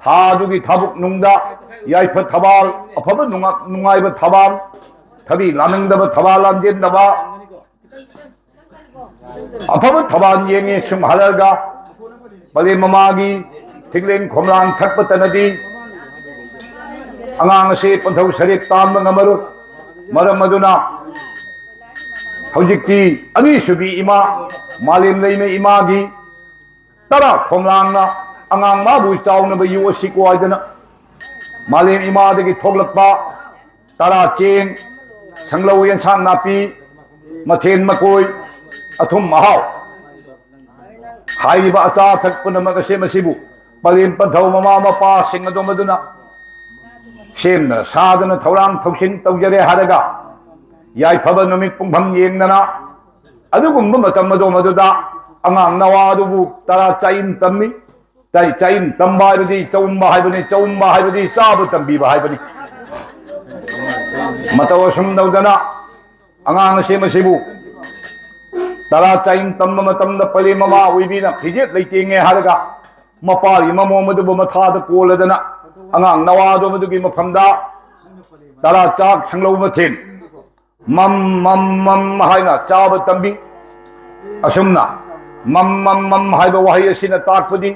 ꯊꯥ ꯑꯗꯨꯒꯤ ꯊꯥꯕꯨꯛ ꯅꯨꯡꯗ ꯌꯥꯏꯐ ꯊꯕꯥꯜ, ꯑꯐꯕ ꯅꯨꯡꯉ-, ꯅꯨꯡꯉꯥꯏꯕ ꯊꯕꯥꯜ, ꯊꯕꯤ ꯂꯥꯃꯤꯡꯗꯕ ꯊꯕꯥꯜ ꯂꯥꯟꯖꯦꯟꯗꯕ, ꯑꯐꯕ ꯊꯕꯥꯜ ꯌꯦꯡꯉꯦ ꯁꯨꯝ ꯍꯜꯂꯒ ꯄꯂꯦꯝ ꯃꯃꯥꯒꯤ ꯊꯤꯛꯂꯦꯟ ꯈꯣꯝꯂꯥꯡ ꯊꯛꯄꯇꯅꯗꯤ ꯑꯉꯥꯡ ꯑꯁꯤ ꯄꯟꯊꯧ ꯁꯔꯦꯛ ꯇꯥꯟꯕ ꯉꯝꯃꯔꯣꯏ꯫ ꯃꯔꯝ ꯑꯗꯨꯅ ꯍꯧꯖꯤꯛꯇꯤ ꯑꯅꯤꯁꯨꯕꯤ ꯏꯃꯥ, ꯃꯥꯂꯦꯝ ꯂꯩꯃ ꯏꯃꯥꯒꯤ ꯇꯔꯥ ꯈꯣꯝꯂꯥꯡꯅ ꯑꯉꯥꯡ ꯃꯥꯕꯨ ꯆꯥꯎꯅꯕ ꯌꯣꯛꯑꯁꯤꯀꯣ ꯍꯥꯏꯗꯅ ꯃꯥꯂꯦꯝ ꯏꯃꯥꯗꯒꯤ ꯊꯣꯛꯂꯛꯄ ꯇꯔꯥ ꯆꯦꯡ, ꯁꯪꯂꯧ ꯌꯦꯟꯁꯥꯡ ꯅꯥꯄꯤ, ꯃꯊꯦꯜ ꯃꯀꯣꯏ, ꯑꯊꯨꯝ ꯑꯍꯥꯎ ꯍꯥꯏꯔꯤꯕ ꯑꯆꯥ ꯑꯊꯛ ꯄꯨꯝꯅꯃꯛ ꯑꯁꯦ ꯃꯁꯤꯕꯨ ꯄꯂꯦꯝ ꯄꯟꯊꯧ ꯃꯃꯥ ꯃꯄꯥꯁꯤꯡ ꯑꯗꯣꯝ ꯑꯗꯨꯅ ꯁꯦꯝꯗꯅ ꯁꯥꯗꯅ ꯊꯧꯔꯥꯡ ꯊꯧꯁꯤꯟ ꯇꯧꯖꯔꯦ ꯍꯥꯏꯔꯒ ꯌꯥꯏꯐꯕ ꯅꯨꯃꯤꯠ ꯄꯨꯡꯐꯝ ꯌꯦꯡꯗꯅ ꯑꯗꯨꯒꯨꯝꯕ ꯃꯇꯝ ꯑꯗꯣꯝ ꯑꯗꯨꯗ ꯑꯉꯥꯡ ꯅꯋꯥ ꯑꯗꯨꯕꯨ ꯇꯔꯥ ꯆꯥꯏꯟ ꯇꯝꯃꯤ꯫ ꯆꯥꯏ-, ꯆꯥꯏꯟ ꯇꯝꯕ ꯍꯥꯏꯕꯗꯤ ꯆꯥꯎꯝꯕ ꯍꯥꯏꯕꯅꯤ, ꯆꯥꯎꯝꯕ ꯍꯥꯏꯕꯗꯤ ꯆꯥꯕ ꯇꯝꯕꯤꯕ ꯍꯥꯏꯕꯅꯤ꯫ ꯃꯇꯧ ꯑꯁꯨꯝ ꯇꯧꯗꯅ ꯑꯉꯥꯡ ꯑꯁꯤ ꯃꯁꯤꯕꯨ ꯇꯔꯥ ꯆꯥꯏꯟ ꯇꯝꯕ ꯃꯇꯝꯗ ꯄꯂꯦꯝ ꯃꯃꯥ ꯑꯣꯏꯕꯤꯅ ꯐꯤꯖꯦꯠ ꯂꯩꯇꯦꯡꯉꯦ ꯍꯥꯏꯔꯒ ꯃꯄꯥꯒꯤ ꯃꯃꯣꯝ ꯑꯗꯨꯕꯨ ꯃꯊꯥꯗ ꯀꯣꯜꯂꯗꯅ ꯑꯉꯥꯡ ꯅꯋꯥꯗꯣ ꯃꯗꯨꯒꯤ ꯃꯐꯝꯗ ꯇꯔꯥ ꯆꯥꯛ ꯁꯪꯂꯧ ꯃꯊꯦꯜ ꯃꯝ ꯃꯝ ꯃꯝ ꯍꯥꯏꯅ ꯆꯥꯕ ꯇꯝꯕꯤ꯫ ꯑꯁꯨꯝꯅ ꯃꯝ ꯃꯝ ꯃꯝ ꯍꯥꯏꯕ ꯋꯥꯍꯩ ꯑꯁꯤꯅ ꯇꯥꯛꯄꯗꯤ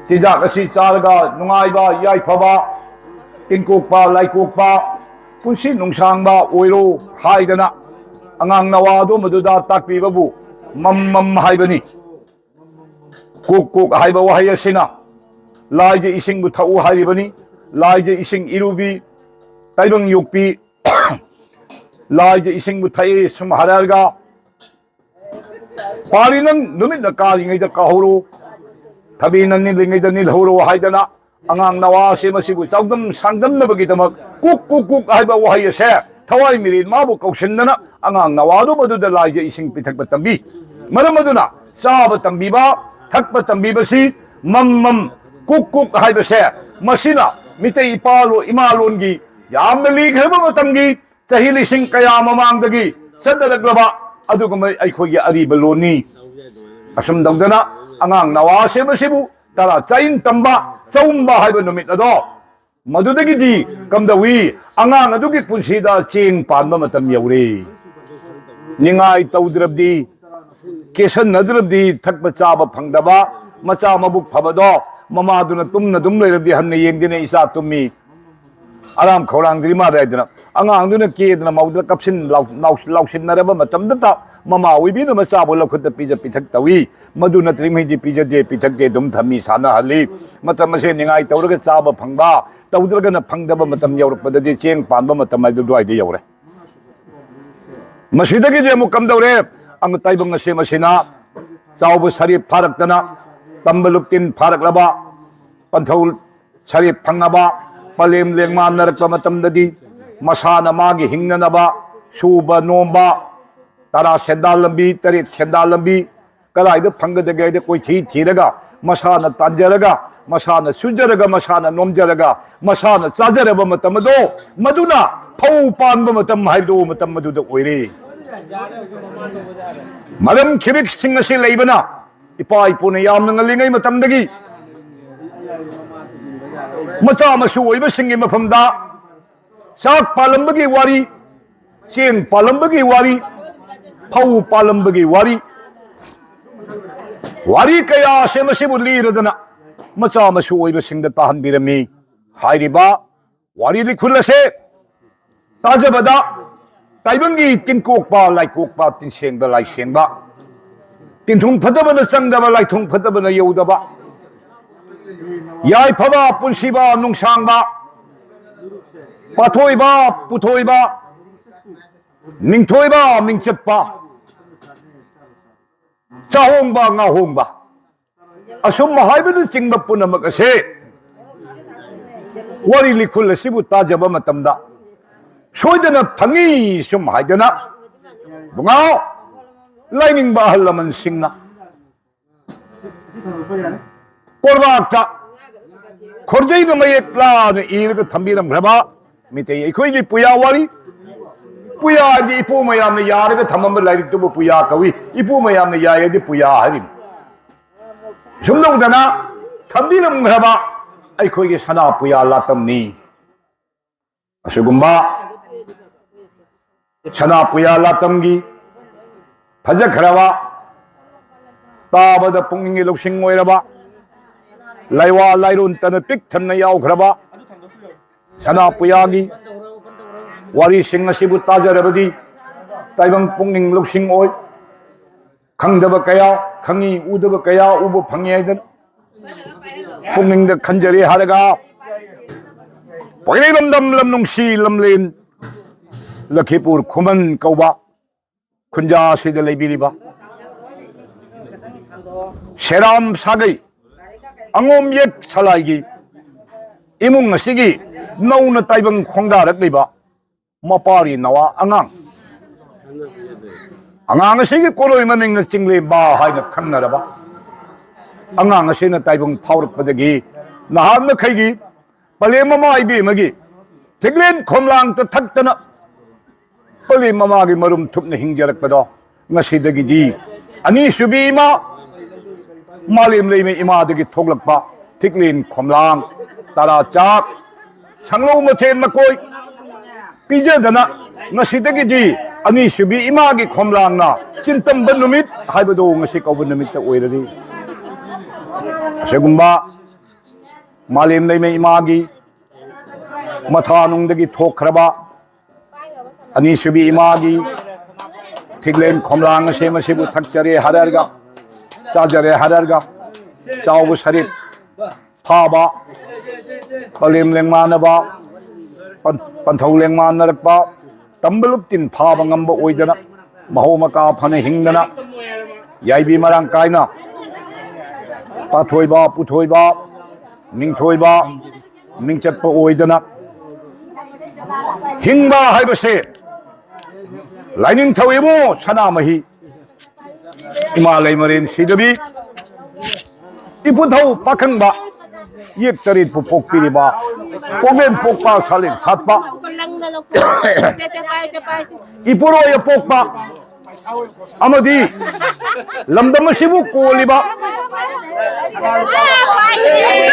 ꯆꯤꯟꯖꯥꯛ ꯑꯁꯤ ꯆꯥꯔꯒ ꯅꯨꯡꯉꯥꯏꯕ, ꯌꯥꯏꯐꯕ, ꯇꯤꯟꯀꯣꯛꯄ, ꯂꯥꯏꯀꯣꯛꯄ, ꯄꯨꯟꯁꯤ ꯅꯨꯡꯁꯥꯡꯕ ꯑꯣꯏꯔꯣ ꯍꯥꯏꯗꯅ ꯑꯉꯥꯡ ꯅꯋꯥꯗꯣ ꯃꯗꯨꯗ ꯇꯥꯛꯄꯤꯕꯕꯨ ꯃꯝ ꯃꯝ ꯍꯥꯏꯕꯅꯤ꯫ ꯀꯣꯛ ꯀꯣꯛ ꯍꯥꯏꯕ ꯋꯥꯍꯩ ꯑꯁꯤꯅ ꯂꯥꯏꯖ ꯏꯁꯤꯡꯕꯨ ꯊꯛꯎ ꯍꯥꯏꯔꯤꯕꯅꯤ꯫ ꯂꯥꯏꯖ ꯏꯁꯤꯡ ꯏꯔꯨꯕꯤ, ꯇꯥꯏꯕꯪ ꯌꯣꯛꯄꯤ, ꯂꯥꯏꯖ ꯏꯁꯤꯡꯕꯨ ꯊꯛꯏ ꯁꯨꯝ ꯍꯥꯏꯔꯛꯑꯒ ꯄꯥꯔꯤ ꯅꯪ ꯅꯨꯃꯤꯠꯅ ꯀꯥꯔꯤꯉꯩꯗ ꯀꯥꯍꯧꯔꯣ, ꯊꯕꯤ ꯅꯪ ꯅꯤꯜꯂꯤꯉꯩꯗ ꯅꯤꯜꯍꯧꯔꯣ ꯍꯥꯏꯗꯅ ꯑꯉꯥꯡ ꯅꯋꯥꯁꯦ ꯃꯁꯤꯕꯨ ꯆꯥꯎꯗꯝ ꯁꯥꯡꯗꯝꯅꯕꯒꯤꯗꯃꯛ ꯀꯨꯛ ꯀꯨꯛ ꯀꯨꯛ ꯍꯥꯏꯕ ꯋꯥꯍꯩ ꯑꯁꯦ ꯊꯋꯥꯏ ꯃꯤꯔꯦꯟ ꯃꯥꯕꯨ ꯀꯧꯁꯤꯟꯗꯅ ꯑꯉꯥꯡ ꯅꯋꯥꯗꯨ ꯃꯗꯨꯗ ꯂꯥꯏꯖ ꯏꯁꯤꯡ ꯄꯤꯊꯛꯄ ꯇꯝꯕꯤ꯫ ꯃꯔꯝ ꯑꯗꯨꯅ ꯆꯥꯕ ꯇꯝꯕꯤꯕ, ꯊꯛꯄ ꯇꯝꯕꯤꯕꯁꯤ ꯃꯝ ꯃꯝ ꯀꯨꯛ ꯀꯨꯛ ꯍꯥꯏꯕꯁꯦ ꯃꯁꯤꯅ ꯃꯤꯇꯩ ꯏꯄꯥ ꯂꯣ-, ꯏꯃꯥ ꯂꯣꯟꯒꯤ ꯌꯥꯝꯅ ꯂꯤꯈ꯭ꯔꯕ ꯃꯇꯝꯒꯤ ꯆꯍꯤ ꯂꯤꯁꯤꯡ ꯀꯌꯥ ꯃꯃꯥꯡꯗꯒꯤ ꯆꯠꯅꯔꯛꯂꯕ ꯑꯗꯨꯒꯨꯝꯕ ꯑꯩꯈꯣꯏꯒꯤ ꯑꯔꯤꯕ ꯂꯣꯟꯅꯤ꯫ ꯑꯁꯨꯝ ꯇꯧꯗꯅ ꯑꯉꯥꯡ ꯅꯋꯥ ꯁꯦꯝꯕꯁꯤꯕꯨ ꯇꯔꯥ ꯆꯥꯏꯟ ꯇꯝꯕ, ꯆꯥꯎꯝꯕ ꯍꯥꯏꯕ ꯅꯨꯃꯤꯠ ꯑꯗꯣ ꯃꯗꯨꯗꯒꯤꯗꯤ ꯀꯝꯗꯧꯏ? ꯑꯉꯥꯡ ꯑꯗꯨꯒꯤ ꯄꯨꯟꯁꯤꯗ ꯆꯦꯡ ꯄꯥꯟꯕ ꯃꯇꯝ ꯌꯧꯔꯦ꯫ ꯅꯤꯡꯉꯥꯏ ꯇꯧꯗ꯭ꯔꯕꯗꯤ, ꯀꯦꯁꯟꯅꯗ꯭ꯔꯕꯗꯤ ꯊꯛꯄ ꯆꯥꯕ ꯐꯪꯗꯕ, ꯃꯆꯥ ꯃꯕꯨꯛ ꯐꯕꯗꯣ ꯃꯃꯥꯗꯨꯅ ꯇꯨꯝꯅ ꯑꯗꯨꯝ ꯂꯩꯔꯕꯗꯤ ꯍꯟꯅ ꯌꯦꯡꯗꯦꯅꯦ ꯏꯆꯥ ꯇꯨꯝꯃꯤ꯫ ꯑꯔꯥꯝ ꯈꯧꯔꯥꯡꯗ꯭ꯔꯤ ꯃꯥꯜꯂꯦ ꯍꯥꯏꯗꯅ ꯑꯉꯥꯡꯗꯨꯅ ꯀꯦꯗꯅ ꯃꯧꯗꯨꯅ ꯀꯞꯁꯤꯟ ꯂꯥꯎ-, ꯂꯥꯎ-, ꯂꯥꯎꯁꯤꯟꯅꯔꯕ ꯃꯇꯝꯗꯇ ꯃꯃꯥ ꯑꯣꯏꯕꯤꯅ ꯃꯆꯥꯕꯨ ꯂꯧꯈꯠꯇ ꯄꯤꯖ ꯄꯤꯊꯛ ꯇꯧꯏ꯫ ꯃꯗꯨ ꯅꯠꯇ꯭ꯔꯤꯉꯩꯗꯤ ꯄꯤꯖꯗꯦ, ꯄꯤꯊꯛꯇꯦ, ꯑꯗꯨꯝ ꯊꯝꯃꯤ, ꯁꯥꯟꯅꯍꯜꯂꯤ꯫ ꯃꯇꯝ ꯑꯁꯦ ꯅꯤꯡꯉꯥꯏ ꯇꯧꯔꯒ ꯆꯥꯕ ꯐꯪꯕ, ꯇꯧꯗ꯭ꯔꯒꯅ ꯐꯪꯗꯕ ꯃꯇꯝ ꯌꯧꯔꯛꯄꯗꯗꯤ ꯆꯦꯡ ꯄꯥꯟꯕ ꯃꯇꯝ ꯍꯥꯏꯗꯨ ꯑꯗꯨꯋꯥꯏꯗ ꯌꯧꯔꯦ꯫ ꯃꯁꯤꯗꯒꯤꯗꯤ ꯑꯃꯨꯛ ꯀꯝꯗꯧꯔꯦ? ꯑꯉ-, ꯇꯥꯏꯕꯪ ꯑꯁꯦꯝ ꯑꯁꯤꯅ ꯆꯥꯎꯕ ꯁꯔꯤꯞ ꯐꯥꯔꯛꯇꯅ, ꯇꯝꯕ ꯂꯨꯞꯇꯤꯟ ꯐꯥꯔꯛꯂꯕ, ꯄꯟꯊꯧ ꯁꯔꯤꯞ ꯐꯪꯉꯕ, ꯄꯂꯦꯝ ꯂꯦꯡꯃꯥꯟꯅꯔꯛꯄ ꯃꯇꯝꯗꯗꯤ ꯃꯁꯥꯅ ꯃꯥꯒꯤ ꯍꯤꯡꯅꯅꯕ ꯁꯨꯕ ꯅꯣꯝꯕ, ꯇꯔꯥ ꯁꯦꯟꯗꯥꯜ ꯂꯝꯕꯤ, ꯇꯔꯦꯠ ꯁꯦꯟꯗꯥꯜ ꯂꯝꯕꯤ, ꯀꯗꯥꯏꯗ ꯐꯪꯒꯗꯒꯦ ꯍꯥꯏꯗ ꯀꯣꯏꯊꯤ ꯊꯤꯔꯒ, ꯃꯁꯥꯅ ꯇꯥꯟꯖꯔꯒ, ꯃꯁꯥꯅ ꯁꯨꯖꯔꯒ, ꯃꯁꯥꯅ ꯅꯣꯝꯖꯔꯒ, ꯃꯁꯥꯅ ꯆꯥꯖꯔꯕ ꯃꯇꯝ ꯑꯗꯣ, ꯃꯗꯨꯅ ꯐꯧ ꯄꯥꯟꯕ ꯃꯇꯝ ꯍꯥꯏꯕꯗꯨ ꯃꯇꯝ ꯑꯗꯨꯗ ꯑꯣꯏꯔꯦ꯫ ꯃꯔꯝ ꯈꯤꯕꯤꯛꯁꯤꯡ ꯑꯁꯤ ꯂꯩꯕꯅ, ꯏꯄꯥ ꯏꯄꯨꯅ ꯌꯥꯝꯅ ꯉꯜꯂꯤꯉꯩ ꯃꯇꯝꯗꯒꯤ ꯃꯆꯥ ꯃꯁꯨ ꯑꯣꯏꯕꯁꯤꯡꯒꯤ ꯃꯐꯝꯗ ꯆꯥꯛ ꯄꯥꯜꯂꯝꯕꯒꯤ ꯋꯥꯔꯤ, ꯆꯦꯡ ꯄꯥꯜꯂꯝꯕꯒꯤ ꯋꯥꯔꯤ, ꯐꯧ ꯄꯥꯜꯂꯝꯕꯒꯤ ꯋꯥꯔꯤ, ꯋꯥꯔꯤ ꯀꯌꯥ ꯑꯁꯦ ꯃꯁꯤꯕꯨ ꯂꯤꯔꯗꯅ ꯃꯆꯥ ꯃꯁꯨ ꯑꯣꯏꯕꯁꯤꯡꯗ ꯇꯥꯍꯟꯕꯤꯔꯝꯃꯤ꯫ ꯍꯥꯏꯔꯤꯕ ꯋꯥꯔꯤ ꯂꯤꯈꯨꯜ ꯑꯁꯦ ꯇꯥꯖꯕꯗ ꯇꯥꯏꯕꯪꯒꯤ ꯇꯤꯟꯀꯣꯛꯄ ꯂꯥꯏꯀꯣꯛꯄ, ꯇꯤꯟꯁꯦꯡꯕ ꯂꯥꯏꯁꯦꯡꯕ, ꯇꯤꯟꯊꯨꯡ ꯐꯠꯇꯕꯅ ꯆꯪꯗꯕ, ꯂꯥꯏꯊꯨꯡ ꯐꯠꯇꯕꯅ ꯌꯧꯗꯕ, ꯌꯥꯏꯐꯕ, ꯄꯨꯟꯁꯤꯕ, ꯅꯨꯡꯁꯥꯡꯕ, ꯄꯥꯊꯣꯏꯕ, ꯄꯨꯊꯣꯏꯕ, ꯅꯤꯡꯊꯣꯏꯕ, ꯃꯤꯡꯆꯠꯄ, ꯆꯥꯍꯣꯡꯕ, ꯉꯥꯍꯣꯡꯕ, ꯑꯁꯨꯝ ꯍꯥꯏꯕꯅꯆꯤꯡꯕ ꯄꯨꯝꯅꯃꯛ ꯑꯁꯦ ꯋꯥꯔꯤ ꯂꯤꯈꯨꯜ ꯑꯁꯤꯕꯨ ꯇꯥꯖꯕ ꯃꯇꯝꯗ ꯁꯣꯏꯗꯅ ꯐꯪꯏ ꯁꯨꯝ ꯍꯥꯏꯗꯅ ꯕꯨꯉꯥꯎ ꯂꯥꯏꯅꯤꯡꯕ ꯑꯍꯜ ꯂꯃꯟꯁꯤꯡꯅ ꯀꯣꯔꯕꯥꯛꯇ ꯈꯣꯟꯖꯩꯅ ꯃꯌꯦꯛ ꯂꯥꯅ ꯏꯔꯒ ꯊꯝꯕꯤꯔꯝꯈ꯭ꯔꯕ ꯃꯤꯇꯩ ꯑꯩꯈꯣꯏꯒꯤ ꯄꯨꯌꯥ ꯋꯥꯔꯤ, ꯄꯨꯌꯥꯗꯤ ꯏꯄꯨ ꯃꯌꯥꯝꯅ ꯌꯥꯔꯒ ꯊꯝꯃꯝꯕ ꯂꯥꯏꯔꯤꯛꯇꯨꯕꯨ ꯄꯨꯌꯥ ꯀꯧꯏ, ꯏꯄꯨ ꯃꯌꯥꯝꯅ ꯌꯥꯏ ꯍꯥꯏꯗꯤ ꯄꯨꯌꯥ ꯍꯥꯏꯔꯤꯅꯤ꯫ ꯁꯨꯝ ꯇꯧꯗꯅ ꯊꯝꯕꯤꯔꯝꯈ꯭ꯔꯕ ꯑꯩꯈꯣꯏꯒꯤ ꯁꯅꯥ ꯄꯨꯌꯥ ꯂꯥꯇꯝꯅꯤ꯫ ꯑꯁꯤꯒꯨꯝꯕ ꯁꯅꯥ ꯄꯨꯌꯥ ꯂꯥꯇꯝꯒꯤ ꯐꯖꯈ꯭ꯔꯕ, ꯇꯥꯕꯗ ꯄꯨꯛꯅꯤꯡꯒꯤ ꯂꯧꯁꯤꯡ ꯑꯣꯏꯔꯕ, ꯂꯥꯏꯋꯥ ꯂꯥꯏꯔꯣꯟ ꯇꯅ ꯄꯤꯛ ꯊꯟꯅ ꯌꯥꯎꯈ꯭ꯔꯕ ꯁꯅꯥꯄꯨꯌꯥꯒꯤ ꯋꯥꯔꯤꯁꯤꯡ ꯑꯁꯤꯕꯨ ꯇꯥꯖꯔꯕꯗꯤ ꯇꯥꯏꯕꯪ ꯄꯨꯛꯅꯤꯡ ꯂꯧꯁꯤꯡ ꯑꯣꯏ꯫ ꯈꯪꯗꯕ ꯀꯌꯥ ꯈꯪꯉꯤ, ꯎꯗꯕ ꯀꯌꯥ ꯎꯕ ꯐꯪꯉꯤ ꯍꯥꯏꯗꯅ ꯄꯨꯛꯅꯤꯡꯗ ꯈꯟꯖꯔꯦ ꯍꯥꯏꯔꯒ ꯄꯣꯏꯔꯩꯔꯝꯗꯝ ꯂꯝ ꯅꯨꯡꯁꯤ ꯂꯝꯂꯦꯟ ꯂꯈꯤꯄꯨꯔ ꯈꯨꯃꯟ ꯀꯧꯕ ꯈꯨꯟꯖꯥ ꯑꯁꯤꯗ ꯂꯩꯕꯤꯔꯤꯕ ꯁꯦꯔꯥꯝ ꯁꯥꯒꯩ ꯑꯉꯣꯝ ꯌꯦꯛ ꯁꯂꯥꯏꯒꯤ ꯏꯃꯨꯡ ꯑꯁꯤꯒꯤ ꯅꯧꯅ ꯇꯥꯏꯕꯪ ꯈꯣꯡꯗꯥꯔꯛꯂꯤꯕ ꯃꯄꯥꯔꯤ ꯅꯋꯥ ꯑꯉꯥꯡ, ꯑꯉꯥꯡ ꯑꯁꯤꯒꯤ ꯀꯣꯂꯣꯏ ꯃꯃꯤꯡꯅ ꯆꯤꯡꯂꯦꯝꯕ ꯍꯥꯏꯅ ꯈꯪꯅꯔꯕ ꯑꯉꯥꯡ ꯑꯁꯤꯅ ꯇꯥꯏꯕꯪ ꯐꯥꯎꯔꯛꯄꯗꯒꯤ ꯅꯍꯥꯟ ꯃꯈꯩꯒꯤ ꯄꯂꯦꯝ ꯃꯃꯥ ꯏꯕꯦꯝꯃꯒꯤ ꯊꯤꯛꯂꯦꯟ ꯈꯣꯝꯂꯥꯡꯇ ꯊꯛꯇꯅ ꯄꯂꯦꯝ ꯃꯃꯥꯒꯤ ꯃꯔꯨꯝ ꯊꯨꯞꯅ ꯍꯤꯡꯖꯔꯛꯄꯗꯣ, ꯉꯁꯤꯗꯒꯤꯗꯤ ꯑꯅꯤꯁꯨꯕꯤ ꯏꯃꯥ ꯃꯥꯂꯦꯝ ꯂꯩꯃ ꯏꯃꯥꯗꯒꯤ ꯊꯣꯛꯂꯛꯄ ꯊꯤꯛꯂꯦꯟ ꯈꯣꯝꯂꯥꯡ ꯇꯔꯥ ꯆꯥꯛ ꯁꯪꯂꯧ ꯃꯊꯦꯜ ꯃꯀꯣꯏ ꯄꯤꯖꯗꯅ ꯉꯁꯤꯗꯒꯤꯗꯤ ꯑꯅꯤꯁꯨꯕꯤ ꯏꯃꯥꯒꯤ ꯈꯣꯝꯂꯥꯡꯅ ꯆꯤꯟꯇꯝꯕ ꯅꯨꯃꯤꯠ ꯍꯥꯏꯕꯗꯨ ꯉꯁꯤ ꯀꯧꯕ ꯅꯨꯃꯤꯠꯇ ꯑꯣꯏꯔꯅꯤ꯫ ꯑꯁꯤꯒꯨꯝꯕ ꯃꯥꯂꯦꯝ ꯂꯩꯃ ꯏꯃꯥꯒꯤ ꯃꯊꯥꯅꯨꯡꯗꯒꯤ ꯊꯣꯛꯈ꯭ꯔꯕ ꯑꯅꯤꯁꯨꯕꯤ ꯏꯃꯥꯒꯤ ꯊꯤꯛꯂꯦꯟ ꯈꯣꯝꯂꯥꯡ ꯑꯁꯦ ꯃꯁꯤꯕꯨ ꯊꯛꯆꯔꯦ ꯍꯥꯏꯔꯒ, ꯆꯥꯖꯔꯦ ꯍꯥꯏꯔꯒ, ꯆꯥꯎꯕ ꯁꯔꯤꯞ ꯐꯥꯕ, ꯄꯂꯦꯝ ꯂꯦꯡꯃꯥꯟꯅꯕ, ꯄꯟ-, ꯄꯟꯊꯧ ꯂꯦꯡꯃꯥꯟꯅꯔꯛꯄ, ꯇꯝꯕ ꯂꯨꯞ ꯇꯤꯟ ꯐꯥꯕ ꯉꯝꯕ ꯑꯣꯏꯗꯅ, ꯃꯍꯧ ꯃꯀꯥ ꯐꯅ ꯍꯤꯡꯗꯅ, ꯌꯥꯏꯕꯤ ꯃꯔꯥꯡ ꯀꯥꯏꯅ, ꯄꯥꯊꯣꯏꯕ, ꯄꯨꯊꯣꯏꯕ, ꯅꯤꯡꯊꯣꯏꯕ, ꯃꯤꯡꯆꯠꯄ ꯑꯣꯏꯗꯅ ꯍꯤꯡꯕ ꯍꯥꯏꯕꯁꯦ ꯂꯥꯏꯅꯤꯡꯊꯧ ꯏꯕꯨꯡꯉꯣ ꯁꯅꯥꯃꯍꯤ ꯏꯃꯥ ꯂꯩꯃꯔꯦꯟ ꯁꯤꯗꯕꯤ ꯏꯄꯨꯊꯧ ꯄꯥꯈꯪꯕ ꯌꯦꯛ ꯇꯔꯦꯠꯄꯨ ꯄꯣꯛꯄꯤꯔꯤꯕ ꯀꯣꯛꯂꯦꯟ ꯄꯣꯛꯄ ꯁꯥꯂꯦꯟ ꯁꯥꯠꯄ ꯏꯄꯨꯔꯣꯏ ꯑꯄꯣꯛꯄ ꯑꯃꯗꯤ ꯂꯝꯗꯝ ꯑꯁꯤꯕꯨ ꯀꯣꯜꯂꯤꯕ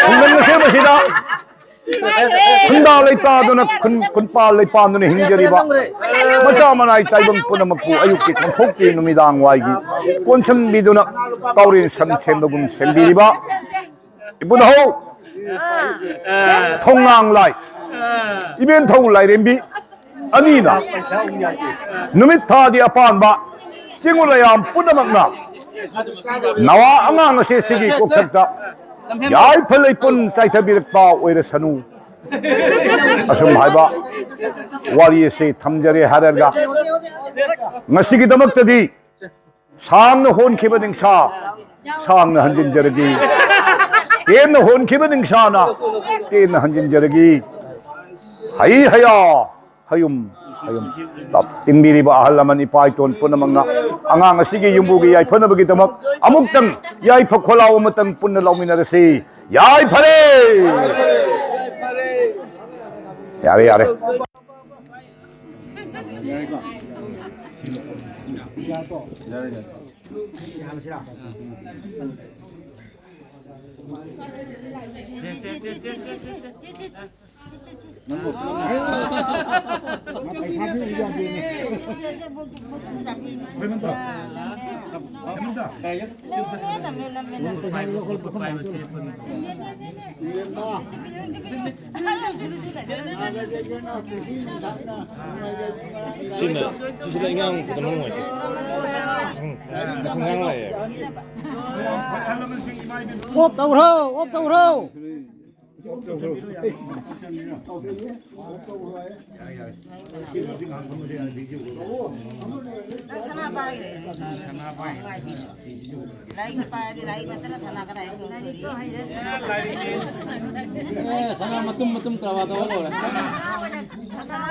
ꯈꯨꯡꯒꯪ ꯑꯁꯦꯝꯕꯁꯤꯗ ꯈꯨꯟꯗꯥ ꯂꯩꯇꯥꯗꯨꯅ ꯈꯨꯟ ꯈꯨꯟꯄꯥꯜ ꯂꯩꯄꯥꯟꯗꯨꯅ ꯍꯤꯡꯖꯔꯤꯕ ꯃꯆꯥ ꯃꯅꯥꯏ ꯇꯥꯏꯕꯪ ꯄꯨꯝꯅꯃꯛꯄꯨ ꯑꯌꯨꯛꯀꯤ ꯀꯣꯟꯊꯣꯛꯄꯤ ꯅꯨꯃꯤꯗꯥꯡ ꯋꯥꯏꯒꯤ ꯀꯣꯟꯁꯟꯕꯤꯗꯨꯅ ꯀꯥꯎꯔꯦꯟ ꯁꯟ ꯁꯦꯝꯕꯒꯨꯝ ꯁꯦꯝꯕꯤꯔꯤꯕ ꯏꯄꯨꯗꯍꯧ ꯊꯣꯡꯉꯥꯡ ꯂꯥꯏ ꯏꯕꯦꯟꯊꯧ ꯂꯥꯏꯔꯦꯝꯕꯤ ꯑꯅꯤꯅ ꯅꯨꯃꯤꯠ ꯊꯥꯗꯤ ꯑꯄꯥꯟꯕ ꯆꯤꯡꯉꯨ ꯂꯩꯌꯥꯝ ꯄꯨꯝꯅꯃꯛꯅ ꯅꯋꯥ ꯑꯉꯥꯡ ꯑꯁꯦ ꯁꯤꯒꯤ ꯀꯣꯛꯊꯛꯇ ꯌꯥꯏꯐ ꯂꯩꯄꯨꯟ ꯆꯥꯏꯊꯕꯤꯔꯛꯄ ꯑꯣꯏꯔꯁꯅꯨ꯫ ꯑꯁꯨꯝ ꯍꯥꯏꯕ ꯋꯥꯔꯤ ꯑꯁꯤ ꯊꯝꯖꯔꯦ ꯍꯥꯏꯔꯒ, ꯉꯁꯤꯒꯤꯗꯃꯛꯇꯗꯤ ꯁꯥꯡꯅ ꯍꯣꯟꯈꯤꯕ ꯅꯤꯡꯁꯥ ꯁꯥꯡꯅ ꯍꯟꯖꯤꯟꯖꯔꯒꯦ, ꯇꯦꯟꯅ ꯍꯣꯟꯈꯤꯕ ꯅꯤꯡꯁꯥꯅ ꯇꯦꯟꯅ ꯍꯟꯖꯤꯟꯖꯔꯒꯦ꯫ ꯍꯩ ꯍꯌꯥ, ꯍꯌꯨꯝ ꯍꯌꯨꯝ꯫ ꯇꯤꯟꯕꯤꯔꯤꯕ ꯑꯍꯜ ꯂꯃꯟ ꯏꯄꯥ ꯏꯇꯣꯟ ꯄꯨꯝꯅꯃꯛꯅ ꯑꯉꯥꯡ ꯑꯁꯤꯒꯤ ꯌꯨꯝꯕꯨꯒꯤ ꯌꯥꯏꯐꯅꯕꯒꯤꯗꯃꯛ ꯑꯃꯨꯛꯇꯪ ꯌꯥꯏꯐ ꯈꯣꯜꯂꯥꯎ ꯑꯃꯇꯪ ꯄꯨꯟꯅ ꯂꯥꯎꯃꯤꯟꯅꯔꯁꯤ꯫ ꯌꯥꯏꯐꯔꯦ꯫ ꯌꯥꯔꯦ, ꯌꯥꯔꯦ꯫ ꯁꯤꯅ, ꯁꯤꯁꯤꯅ ꯑꯉꯥꯡ ꯈꯨꯗꯝ ꯑꯃ ꯑꯣꯏ꯫ ꯎꯝ, ꯃꯁꯤ ꯑꯉꯥꯡ ꯂꯥꯛꯑꯦ꯫ ꯑꯣꯞ ꯇꯧꯔꯣ, ꯑꯣꯞ ꯇꯧꯔꯣ꯫ ꯅꯪ ꯁꯅꯥ ꯄꯥꯏꯔꯦ꯫ ꯂꯥꯏꯔꯤꯛꯁꯦ ꯄꯥꯏꯔꯗꯤ ꯂꯥꯏꯔꯤꯛ ꯅꯠꯇꯅ ꯁꯅꯥ ꯀꯗꯥꯏ ꯈꯪꯗꯣꯔꯤ? ꯑꯦ, ꯁꯅꯥ ꯃꯇꯨꯝ ꯃꯇꯨꯝ ꯀꯔꯕꯥꯔ ꯇꯧꯔ ꯂꯣꯏꯔꯦ꯫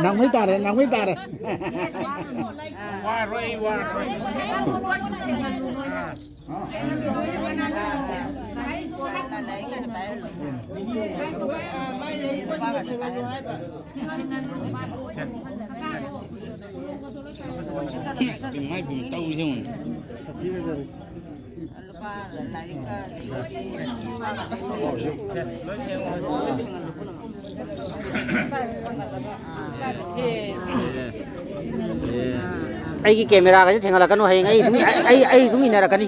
ꯅꯪꯉꯣꯏ ꯇꯥꯔꯦ, ꯅꯪꯉꯣꯏ ꯇꯥꯔꯦ꯫ ꯋꯥꯔꯣꯏ, ꯋꯥꯔꯣꯏ꯫ ꯃꯥꯏ ꯐꯤ ꯇꯧꯔꯤ ꯌꯦꯡꯉꯨ꯫ ꯑꯩꯒꯤ ꯀꯦꯃꯦꯔꯥꯒꯁꯦ ꯊꯦꯡꯍꯜꯂꯛꯀꯅꯨ, ꯍꯌꯦꯡ ꯑꯩ ꯑꯗꯨꯝ, ꯑꯩ, ꯑꯩ ꯑꯗꯨꯝ ꯏꯟꯅꯔꯛꯀꯅꯤ꯫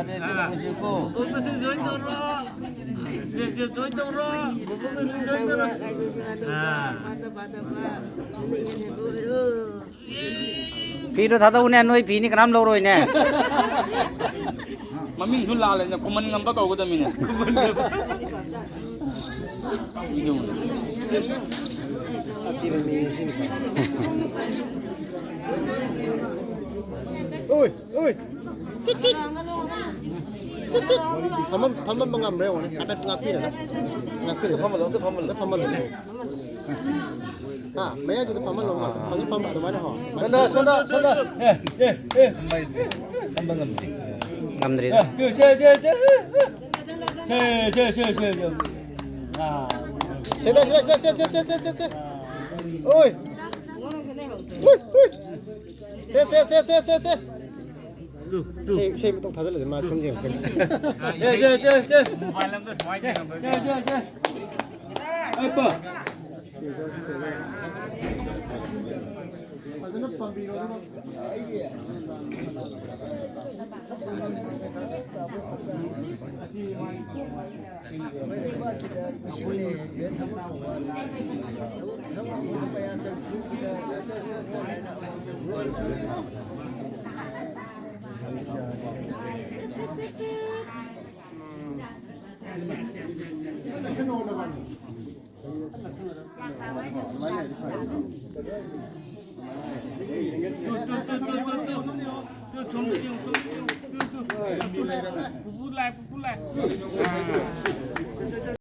ꯕꯣꯕꯣꯛꯅꯁꯨ ꯖꯣꯏꯟ ꯇꯧꯔꯣ꯫ ꯖꯦ ꯖꯦ ꯖꯣꯏꯟ ꯇꯧꯔꯣ꯫ ꯕꯣꯕꯣꯛꯅꯁꯨ ꯖꯣꯏꯟ ꯇꯧꯔꯣ꯫ ꯑꯥ꯫ ꯐꯤꯗꯣ ꯊꯥꯗꯧꯅꯦ, ꯅꯣꯏ ꯐꯤꯅꯤ ꯀꯅꯥꯝ ꯂꯧꯔꯣꯏꯅꯦ꯫ ꯃꯃꯤꯡꯁꯨ ꯂꯥꯜꯂꯦꯅ ꯈꯨꯃꯟ ꯉꯝꯕ ꯀꯧꯒꯗꯕꯅꯤꯅꯦ꯫ ꯑꯣꯏ, ꯑꯣꯏ꯫ ꯇꯤꯠ, ꯇꯤꯠ꯫ ꯇꯤꯠ, ꯇꯤꯠ꯫ ꯐꯝꯃꯝ-, ꯐꯝꯃꯝꯕ ꯉꯝꯕ꯭ꯔꯥ ꯌꯦꯡꯉꯣꯅꯦ꯫ ꯍꯥꯏꯐꯦꯠ ꯉꯥꯛꯄꯤꯔꯒ꯫ ꯉꯥꯛꯄꯤꯔꯒ꯫ ꯐꯝꯍꯜꯂꯣ, ꯑꯝꯇ ꯐꯝꯍꯜꯂꯣ꯫ ꯑꯝꯇ ꯐꯝꯍꯜꯂꯣ꯫ ꯍꯥ, ꯃꯌꯥꯏꯗꯨꯗ ꯐꯝꯍꯜꯂꯣ꯫ ꯐꯖꯅ ꯐꯝ-, ꯑꯗꯨꯃꯥꯏꯅ ꯍꯣ꯫ ꯁꯣꯝꯗ, ꯁꯣꯝꯗ, ꯁꯣꯝꯗ꯫ ꯑꯦ, ꯑꯦ, ꯑꯦ꯫ ꯐꯝꯕ ꯉꯝꯗꯦ꯫ ꯉꯝꯗ꯭ꯔꯤꯗ꯫ ꯑꯦ, ꯁꯦ, ꯁꯦ, ꯁꯦ, ꯁꯦ꯫ ꯁꯦ, ꯁꯦ, ꯁꯦ, ꯁꯦ, ꯁꯦ꯫ ꯑꯥ꯫ ꯁꯦ, ꯁꯦ, ꯁꯦ꯫ ꯑꯣꯏ꯫ ꯎꯏ, ꯎꯏ꯫ ꯁꯦ, ꯁꯦ, ꯁꯦ꯫ ꯏꯁꯩ, ꯏꯁꯩ ꯑꯃꯇꯪ ꯊꯥꯖꯤꯜꯂꯁꯤ, ꯃꯥ ꯁꯨꯝ ꯌꯦꯡꯉꯛꯀꯅꯤ꯫ ꯁꯦ, ꯁꯦ, ꯁꯦ, ꯁꯦ꯫ ꯁꯦ, ꯁꯦ, ꯁꯦ꯫ ꯑꯩ ꯄꯣ꯫ ꯐꯖꯅ ꯄꯥꯝꯕꯤꯔꯣ, ꯑꯗꯨꯒ